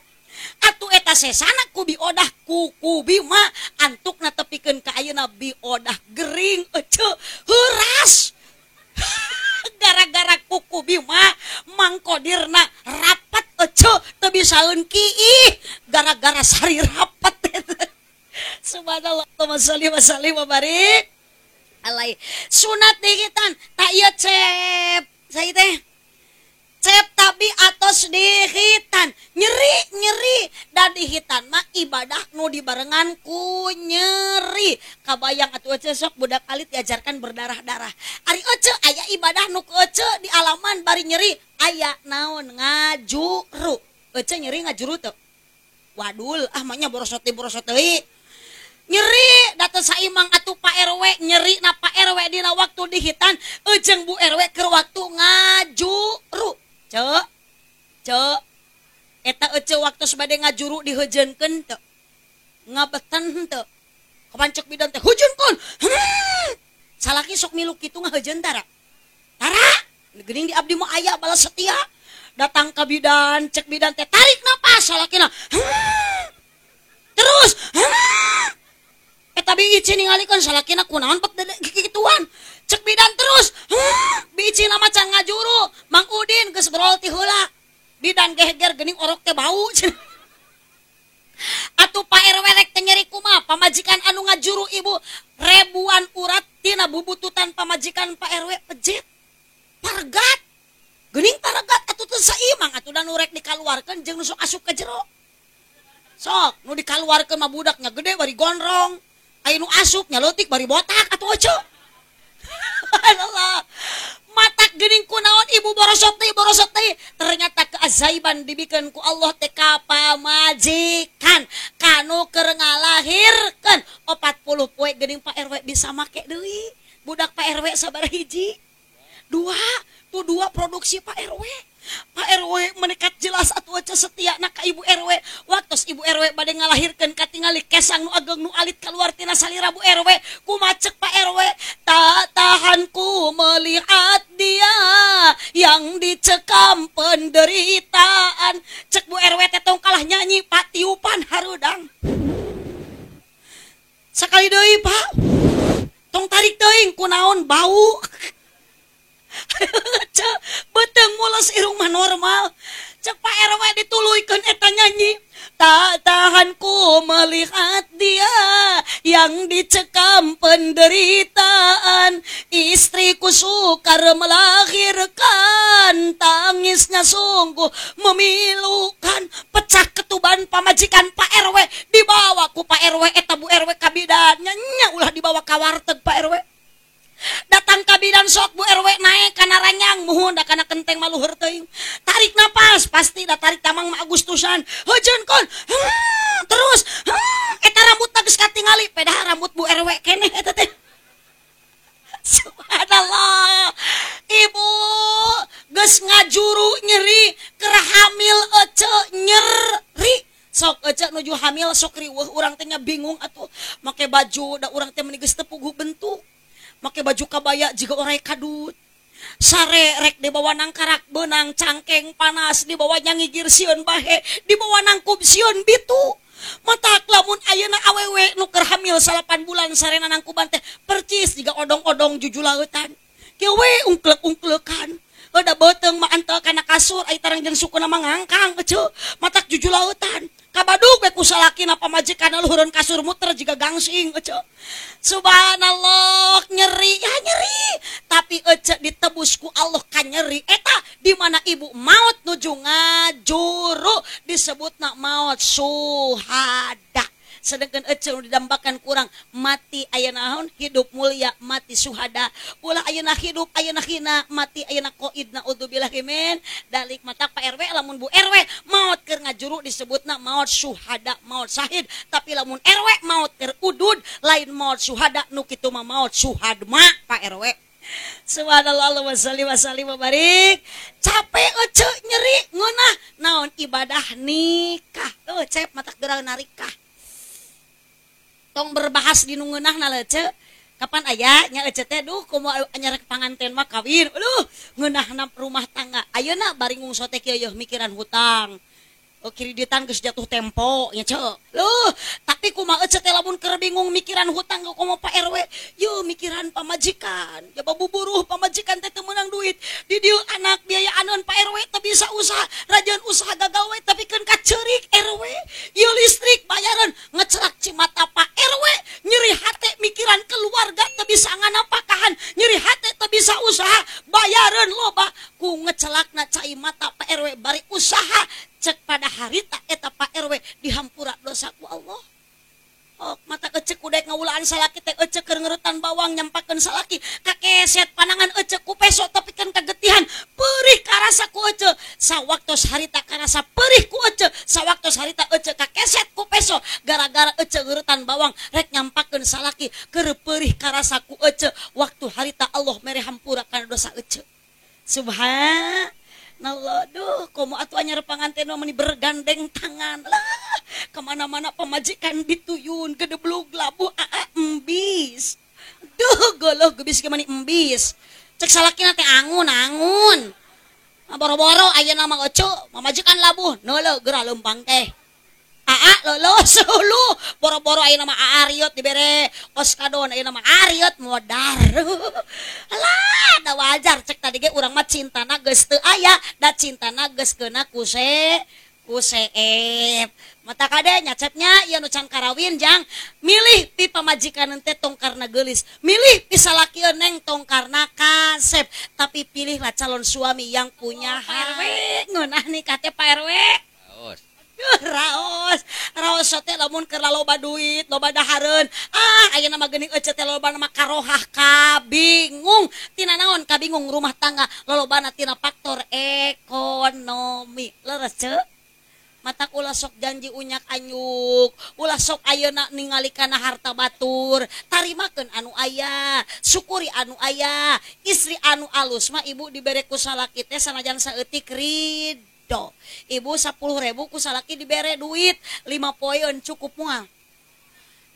Atuh eta sesana ku biodah ku Bima antukna tepikeun ka ayeuna biodah gering ece heuras. Gara-gara kuku Bima Mang Kodirna rapat ece teu bisaeun kiih gara-gara sari rapat. Subhanallah, sholli wa sallim wa barik alai. Sunat dihitan tak ieu cep saya teh cep tapi atos dihitan nyeri-nyeri dan dihitan mah ibadah nu dibarengan ku nyeri. Kabayang atuh ece sok budak alit diajarkan berdarah-darah. Ari ece aya ibadah nu ku ece di alaman bari nyeri aya naon ngajuru. Ece nyeri ngajuru teu? Wadul ah mah nya borosot deui. Nyeri datang saimang atuh Pak RW nyeri na Pak RW dina waktu dihitan ejeng Bu RW keur waktu ngajuru. Cek cek eta ece waktu bade ngajuru diheujeunkeun teu? Ngabeten teu? Kapan cek bidan teh hujeunkeun. Salaki sok milu kitu ngaheujeun tara. Tara geuning di abdi mah aya balas setia. Datang ka bidan cek bidan teh tarik napas salakina. Terus eta bi ici ningalikeun salakina kunaon pek kikituan. Cek bidan terus. Bi ici mah can ngajuru. Mang Udin geus berol ti heula. Bidan geheger geuning orok teh bau. Atuh Pak RW rek teh nyeri kumaha pamajikan anu ngajuru ibu ribuan urat tina bubututan pamajikan Pak RW pejet. Pargat. Geuning pargat atuh teu saimang atuh da nu rek dikaluarkeun jeung nu sok asup ka jero. Sok nu dikaluarkeun mah budaknya gede bari gondrong. Aya nu asup nya leutik bari botak atuh ece. Allah. Matak geuning kunaon ibu borosot deui ternyata keajaiban dibikeun ku Allah teh ka pamajikan kanu keur ngalahirkeun 40 poe geuning Pak RW bisa make deui. Budak Pak RW sabaraha hiji? Dua. Tuh dua produksi Pak RW. Pak RW menekat jelas atuh ece setia na ka Ibu RW. Waktos Ibu RW bade ngalahirkeun katingali kesang nu ageng nu alit kaluar tina salira Bu RW. Kumacek Pak RW, tak tahanku melihat dia yang dicekam penderitaan. Cek Bu RW teh tong kalah nyanyi Pak tiupan harudang. Sakali deui Pak. Tong tarik teuing kunaon bau. Cek beteng mules irung mah normal. Cek Pak RW dituluykeun eta nyanyi. Tak tahanku melihat dia yang dicekam penderitaan. Istriku sukar melahirkan, tangisnya sungguh memilukan. Pecah ketuban pamajikan Pak RW, dibawa ku Pak RW eta Bu RW ka bidan. Nya ulah dibawa ka warteg Pak RW. Datang ka bidan sok Bu RW naik kana ranyang muhun da kana kenteng maluhur teuing. Tarik napas pasti da tarik tamang mah Agustusan. Heujeunkeun. Terus eta rambutna geus katingali pedah rambut Bu RW keneh eta teh. Subhanallah. Ibu geus ngajuru nyeri keur hamil ece nyeri. Sok ece nuju hamil sok riweuh urang teh nya bingung atuh make baju da urang teh meuni geus teu puguh bentuk. Make baju kabaya jiga orai kadut. Sare rek dibawa nangkarak benang cangkeng panas dibawa nyangigir sieun bahe dibawa nangkub sieun bitu. Matak lamun ayeuna awewe nu keur hamil 8 bulan sarena nangkuban teh percis jiga odong-odong jujulautan. Kieu we ungklek-ungklekan. Udah beuteung mah antel kana kasur ai tarang jeung sukuna mah ngangkang eceu. Matak jujulautan. Kabadug we ku salakina pamajikan luhureun kasur muter jiga gangsing eceu. Subhanallah nyeri ya nyeri tapi ece ditebus ku Allah ka nyeri eta di mana ibu maut nuju ngajuru disebutna maut suhada. Sedangkan ece nu didambakan kurang mati aya naon hidup mulia mati suhada ulah ayeuna hidup ayeuna hina mati ayeuna qaid naudzubillahi min dalik. Mata Pak RW lamun Bu RW maot keur ngajuru disebutna maot suhada maot syahid, tapi lamun RW maot keur udud lain maot suhada nu kitu mah maot suhadma Pak RW. Subhanallah wa salli wa sallim wa barik. Capek ece nyeri ngeunah naon ibadah nikah. Oh cep matak geura narikah. Tong berbahas di nu ngeunahna leuce. Kapan aya nya ece teh duh komo anyar panganten mah kawin. Aduh, ngeunahna rumah tangga. Ayeuna bari ngungso teh kieu yeuh mikiran hutang. Kreditan geus jatuh tempo nya ceu. Loh, tapi kumaha ece teh lamun keur bingung mikiran hutang komo Pak RW, yeuh mikiran pamajikan. Ya buburuh pamajikan teh teu meunang duit. Di dieu anak biayaaneun Pak RW teu bisa usaha, rajeun usaha gagal we tapi keun ka ceurik RW. Ieu listrik bayaran ngecerak cimata Pak RW, nyeri hate mikiran keluarga teu bisa nganapakahan, nyeri hate teu bisa usaha, bayaran loba ku ngecelakna cai mata Pak RW bari usaha. Cek pada harita eta Pak RW dihampura dosa ku Allah. Oh, mata ecek kudek ngawulaan salaki teh ecek keur ngerutan bawang nyampakeun salaki kakeset panangan ecek ku peso tapi kan kagetihan perih karasa ku ecek sawaktos harita karasa perih ku ecek sawaktos harita ecek kakeset ku peso gara-gara ecek ngerutan bawang rek nyampakeun salaki keur perih karasa ku ecek waktu harita Allah mere hampura kana dosa ecek. Subhanallah. Duh, komo atuh anyar panganten mah meni bergandeng tangan lah kemana-mana pamajikan dituyun gedeblug labuh aa embis. Duh, goloh gebis ge mani embis. Cek salakina teh angun-angun. Boro-boro ayeuna mah ece pamajikan labuh neuleuh geura leumpang teh. Aa lolos lu boro-boro ayeuna mah aa riot dibere oskadon ayeuna mah ariot modar. Alah, da wajar cek tadi ge urang mah cintana geus teu aya, da cintana geus keuna ku seep. Mata kade nyacepnya ieu nu can karawin jang milih pi pamajikan teh tong karna geulis, milih pi salakieun neng tong karna kasep, tapi pilihlah calon suami yang punya RW. Ngeunah nikah teh Pak RW. Raos. Raos, raos teh lamun keur loba duit, loba dahareun. Ah, ayeuna mah geuning ece teh loba mah karohah kabingung. Tina naon kabingung rumah tangga lolobana tina faktor ekonomi. Leres ceu? Matak ulah sok janji unyak anyuk, ulah sok ayeuna ningali kana harta batur, tarimakeun anu aya, syukuri anu aya, istri anu alus mah ibu dibere ku salaki teh sanajan saeutik ridho. Ibu 10.000 ku salaki dibere duit 5 poeun cukup moal.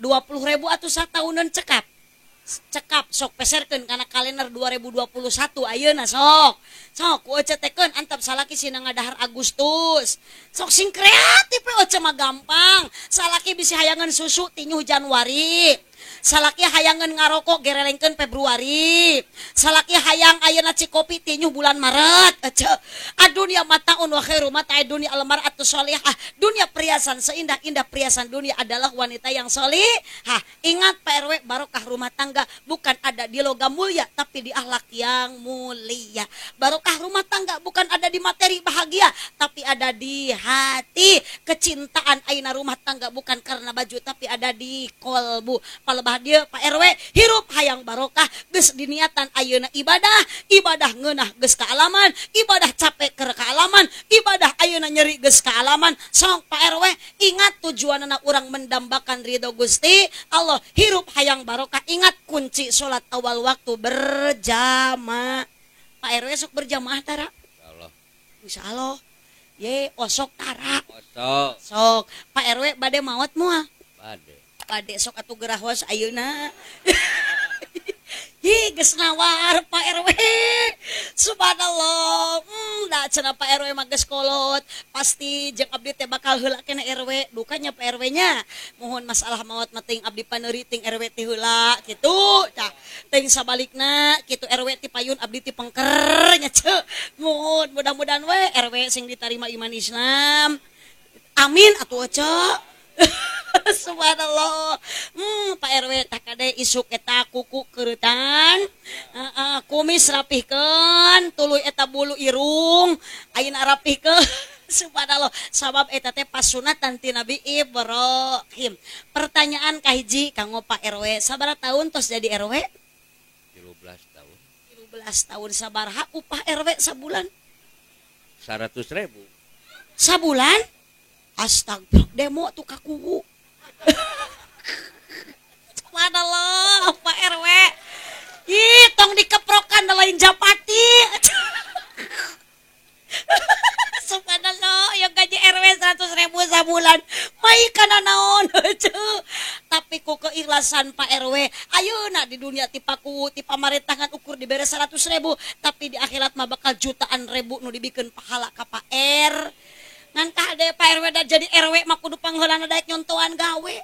20.000 atuh satauneun cekap. Cekap sok peserkeun kana kalender 2021 ayeuna sok. Sok ku ece tekeun antap salaki sina ngadahar Agustus. Sok sing kreatif we ece mah gampang. Salaki bisi hayangan susu tinyuh Januari. Salaki hayangan ngarokok gerelengkeun Februari. Salaki hayang ayeuna cikopi tinyuh bulan Maret. Ece. Adunya mataun wa khairu mata'i dunya almar'atu sholihah. Dunia perhiasan seindah-indah perhiasan dunia adalah wanita yang solihah. Ingat Pak RW, barokah rumah tangga bukan ada di logam mulia tapi di akhlak yang mulia. Barokah rumah tangga bukan ada di materi bahagia tapi ada di hati. Kecintaan aina rumah tangga bukan karena baju tapi ada di kolbu. Palebah dia Pak RW hirup hayang barokah geus diniatan ayeuna ibadah, ibadah ngeunah geus kaalaman, ibadah capek keur kaalaman, ibadah ayeuna nyeri geus kaalaman. Sok Pak RW ingat tujuanana urang mendambakan ridho Gusti Allah. Hirup hayang barokah, ingat kunci salat awal waktu berjamaah. Pak RW sok berjamaah tara? Insyaallah. Insyaallah. Ye osok tara. Osok. Sok Pak RW bade maot moal? Bade. Bade sok atuh gerah was ayeuna. Hi geus nawar Pak RW. Subhanallah. Da cenah Pak RW mah geus kolot. Pasti jeung abdi teh bakal heula keneh RW. Dukanya Pak RW nya. Mohon masalah maot mah teuing abdi paneuri ting RW ti heula kitu. Tah teuing sabalikna kitu RW ti payun abdi ti pengker nya ceu. Mohon mudah-mudahan we RW sing ditarima iman Islam. Amin atuh ceu. Subhanallah. Pak RW tak kade isuk eta kuku keuretan, kumis rapihkeun, tuluy eta bulu irung ayeuna rapihkeun. Subhanallah, sabab eta teh pasunatan ti Nabi Ibrahim. Pertanyaan kahiji kanggo Pak RW, sabaraha tahun tos jadi RW? 13 tahun. 13 tahun sabaraha upah RW sabulan? 100.000. Sabulan? Astagfirullah, demo tuh kakuwu. Subhanallah, Pak RW. Ih, tong dikeprokan lain japati. Subhanallah, yang gaji RW 100.000 sabulan. Mai kana naon. Tapi Tapi ku keikhlasan Pak RW ayeuna di dunia ti paku ti pamarentah ngan ukur dibere 100.000, tapi di akhirat mah bakal jutaan ribu nu dibikeun pahala ka Pak R. Ngan kade Pak RW da jadi RW mah kudu pangheulana daek nyontoan gawe.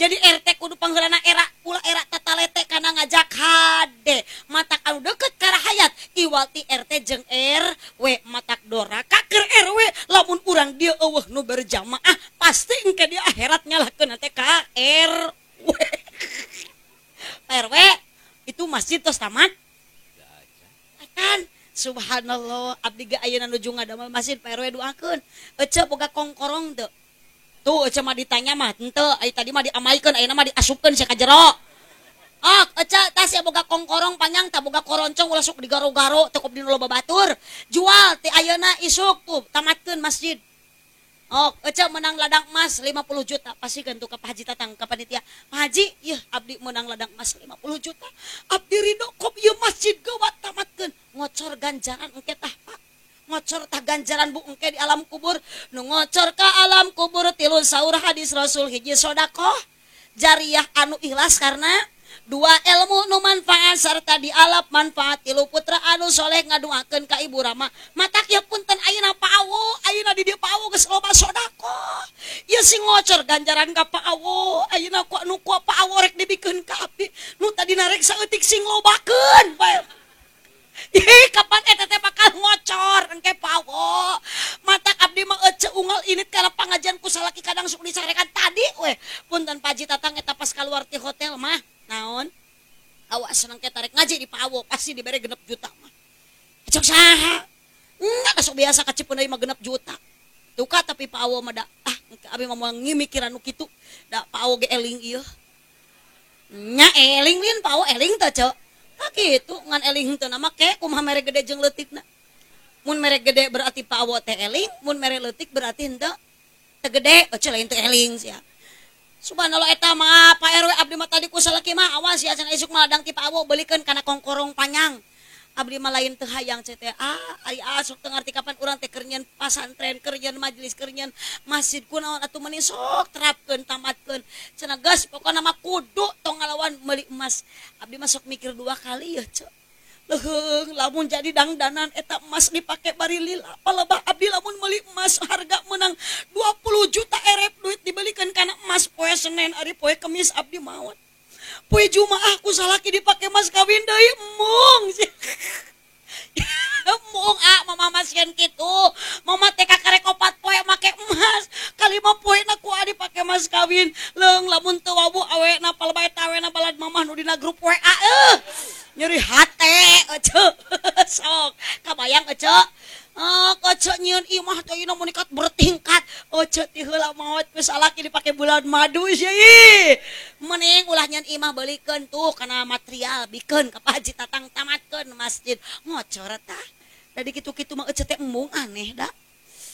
Jadi RT kudu pangheulana era ulah era tatalete kana ngajak hade. Matak anu deket ka rahayat iwal ti RT jeung RW matak doraka keur RW lamun urang dieu eueuh nu berjamaah pasti engke di akhirat nyalahkeun teh ka RW. Pak RW itu masjid tos tamat? Kan subhanallah abdi ge ayeuna nuju ngadamel masjid Pak RW doakeun. Ece boga kongkorong teu? Tuh ece mah ditanya mah henteu, ai tadi mah diamaikeun ayeuna mah diasupkeun sia ka jero. Ah, ece tas ya boga kongkorong panjang tah boga koroncong ulah sok digaro-garo teu kudu loba batur. Jual ti ayeuna isuk tuh tamatkeun masjid. Oh, ece menang ladang emas 50 juta. Pasikeun tuh ka Pak Haji Tatang ka panitia. Pak Haji, yeuh abdi menang ladang emas 50 juta. Abdi ridho kop ieu masjid geuwat tamatkeun. Ngocor ganjaran engke tah Pak. Ngocor tah ganjaran bu engke di alam kubur. Nu ngocor ka alam kubur tilu saur hadis Rasul hiji sodakoh jariah anu ikhlas karena dua ilmu nu manfaat serta dialap manfaat tilu putra anu soleh ngaduakeun ka ibu rama. Matak ieu punten ayeuna Pak Awo, ayeuna di dieu Pak Awo geus loba sodakoh. Ieu sing ngocor ganjaran ka Pak Awo, ayeuna ku anu ku Pak Awo rek dibikeun ka abdi. Nu tadina rek saeutik sing lobakeun Pak. Ih, kapan eta teh bakal ngocor engke Pak Awo. Matak abdi mah ece unggal init kana pangajian ku salaki kadang sok dicarekan tadi weh. Punten Pak Haji Tatang eta pas kaluar ti hotel mah. Naon? Awas seneng ke tarik ngaji di Pak Awo pasti dibere 6 juta mah. Cek saha? Enggak sok biasa ka Cipeundeuy mah 6 juta. Tuka tapi Pak Awo mah da ah abi mah moal ngimikiran nu kitu. Da Pak Awo ge eling ieu. Nya eling lin Pak Awo eling teh cek. Tah kitu ngan eling henteu na make kumaha mere gede jeung leutikna. Mun mere gede berarti Pak Awo teh eling, mun mere leutik berarti henteu teu gede, ece lain teu eling sia. Subhanallah eta mah Pak RW abdi mah tadi ku salaki mah awas ya cenah isuk mah ladang ti Pak Awo beulikeun kana kongkorong panjang. Abdi mah lain teu hayang teh ah ari sok teu ngarti kapan urang teh keur nyeun pasantren, keur nyeun majelis, keur nyeun masjid kunaon atuh meuni sok terapkeun tamatkeun. Cenah geus pokona mah kudu tong ngalawan meuli emas. Abdi mah sok mikir 2 kali ya ceu. Leuheung lamun jadi dangdanan eta emas dipake bari lila. Palebah abdi lamun meuli emas harga menang 20 juta erep duit dibelikeun kana emas poe Senin ari poe Kemis abdi maot. Poe Jumaah ku salaki dipake mas kawin deui embung. Embung ah mama masieun kitu. Mama teh kakarek 4 poe make emas, kalima poena ku adi pake mas kawin. Leung lamun teu wawuh awena palebah eta awena balad mamah nu dina grup WA eueuh. Nyeri hate ece. Sok kabayang ece. Ah kaca nyieun imah teh ayeuna mun bertingkat. Ece ti heula maot geus salaki dipake bulan madu sia ih. Mending ulah nyieun imah beulikeun tuh kana material bikeun ka Pak Haji Tatang tamatkeun masjid. Ngocor tah. Da di kitu-kitu mah ece teh embung aneh da.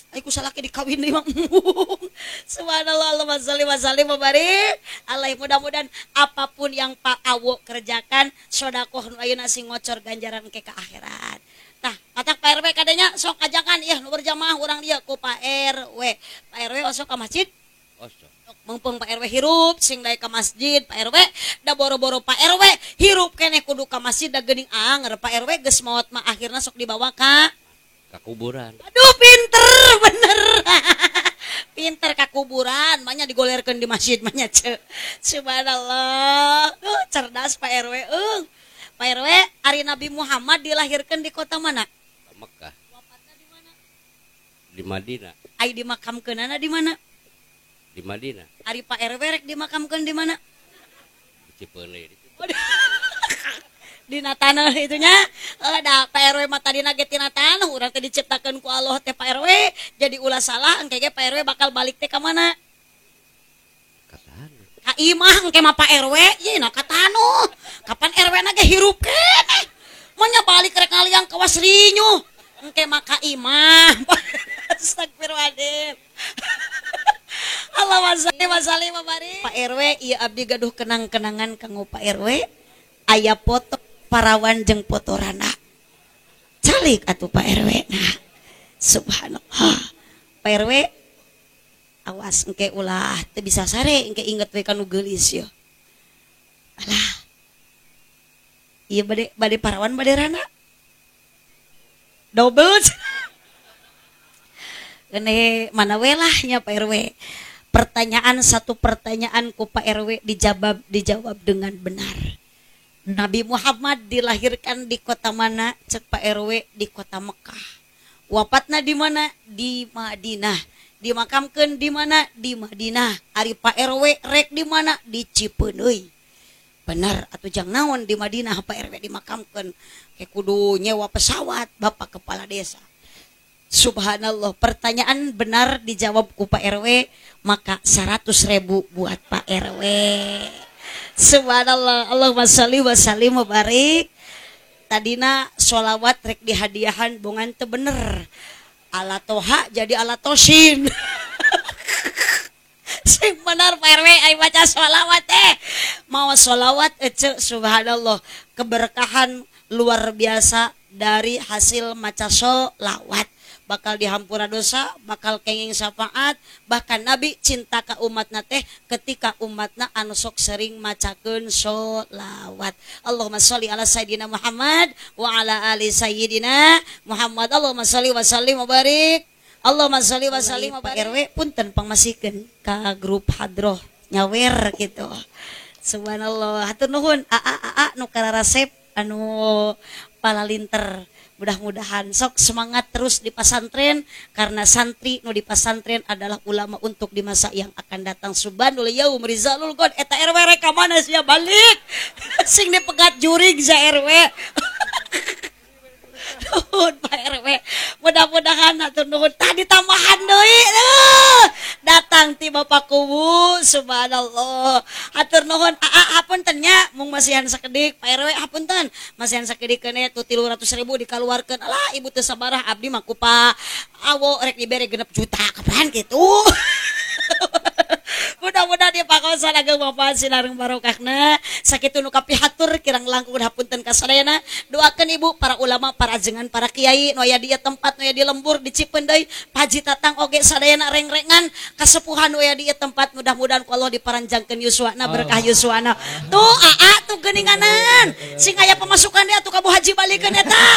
Ai ku salaki dikawin deui mah embung. Subhanallah, Allahumma sholli wa sallim wa barik alaihi. Mudah-mudahan apapun yang Pak Awo kerjakan sodakoh nu ayeuna sing ngocor ganjaran ke akhirat. Tah, matak Pak RW kadanya sok ajakan ieu nu berjamaah urang dieu ku Pak RW. Pak RW osok ka masjid? Osok. Mengpeng Pak RW hirup sing daek ka masjid Pak RW da boro-boro Pak RW hirup keneh kudu ka masjid da geuning anger Pak RW geus maot mah akhirna sok dibawa ka kuburan. Aduh pinter bener. Pinter ka kuburan, manya digolerkeun di masjid manya ce. Subhanallah. Cerdas Pak RW eueuh. Pak RW, ari Nabi Muhammad dilahirkan di kota mana? Mekah. Wafatna di mana? Di Madinah. Ai dimakamkeunana di mana? Di Madinah. Ari Pak RW rek dimakamkeun di mana? Di Cipeundeuy. Dina tanah itunya. Da Pak RW mah tadina ge tina tanah urang teh diciptakeun ku Allah teh Pak RW. Jadi ulah salah engke ge Pak RW bakal balik teh ka mana? Ka tanah. Ka imah engke mah Pak RW, ye na ka tanah. Kapan RW na ge hirup keneh. Manya balik rek ngaliang ka wasrinyuh. Engke mah ka imah. Astagfirullahaladzim. Allahumma sholli wa sallim wa barik. Pak RW ieu abdi gaduh kenang-kenangan kanggo Pak RW. Aya foto parawan jeung foto rana. Calik atuh Pak RW. Nah, subhanallah. Pak RW awas engke ulah teu bisa sare engke inget we kanu geulis yeuh. Alah. Ieu bade bade parawan bade rana. Double. Ini mana we lah nya Pak RW. Pertanyaan satu pertanyaan ku Pak RW dijawab dijawab dengan benar. Nabi Muhammad dilahirkan di kota mana? Cek Pak RW di kota Mekah. Wafatna di mana? Di Madinah. Dimakamkan di mana? Di Madinah. Ari Pak RW rek di mana? Di Cipeuneuy. Benar atuh jang naon di Madinah Pak RW dimakamkan? Kayak kudu nyewa pesawat Bapak Kepala Desa. Subhanallah, pertanyaan benar dijawab ku Pak RW, maka 100.000 buat Pak RW. Subhanallah, Allahumma sholli wa sallim wa barik. Tadina sholawat rek dihadiahan bongan teu bener. Ala toha jadi ala tosin. Sing bener Pak RW ai baca sholawat teh. Mau sholawat ece subhanallah, keberkahan luar biasa dari hasil maca sholawat. Bakal dihampura dosa, bakal kenging syafaat, bahkan Nabi cinta ka umatna teh ketika umatna anu sok sering macakeun sholawat. Allahumma sholli ala sayyidina Muhammad wa ala ali sayyidina Muhammad. Allahumma sholli wa sallim wa barik. Allahumma sholli wa sallim wa barik. Pak RW punten pangmasikeun ka grup hadroh nyawer gitu. Subhanallah, hatur nuhun aa aa nu kararasep anu palalinter. Mudah-mudahan sok semangat terus di pesantren karena santri nu di pesantren adalah ulama untuk di masa yang akan datang. Subhanul yaum rizalul god eta RW rek ka mana sia balik sing dipegat jurig sa RW. Nuhun Pak RW, mudah-mudahan hatur nuhun tadi tambahan deui datang ti Bapak Kuwu. Subhanallah, hatur nuhun aa hapunten nya mung masihan sakedik Pak RW, hapunten masihan sakedik keneh tu 300.000 dikaluarkeun. Alah ibu teu sabarah abdi mah ku Pak Awo rek dibere 6 juta kapan kitu. Mudah-mudahan dia pakawasan ageng manfaat sinareng barokahna. Sakitu nu kapihatur kirang langkung hapunten ka sadayana. Doakeun ibu para ulama, para ajengan, para kiai nu aya di ieu tempat, nu aya di lembur di Cipeundeuy, Paji Tatang oge sadayana reng-rengan kasepuhan nu aya di ieu tempat, mudah-mudahan ku Allah diparanjangkeun yuswana, berkah yuswana. Tuh aa tuh geuninganan sing aya pemasukan dia atuh ka Bu Haji balikeun eta.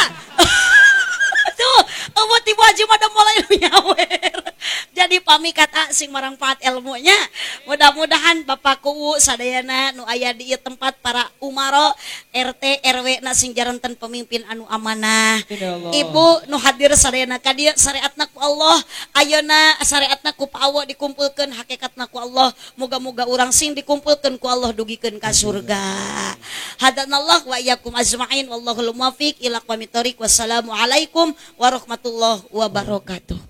Tuh eueuh ti Bu Haji mah mulai nyawer. Jadi pamikat sing marangfaat ilmunya. Mudah-mudahan Bapak Kuwu sadayana nu aya di ieu tempat para umaro RT RW na sing jaranten pemimpin anu amanah. Ibu nu hadir sadayana ka dieu syariatna ku Allah, ayeuna syariatna ku Pak Awo dikumpulkeun hakikatna ku Allah. Moga-moga urang sing dikumpulkeun ku Allah dugikeun ka surga. Hadanallah wa iyyakum ajmain wallahul muwaffiq ila aqwamit thoriq. Wassalamualaikum warahmatullahi wabarakatuh.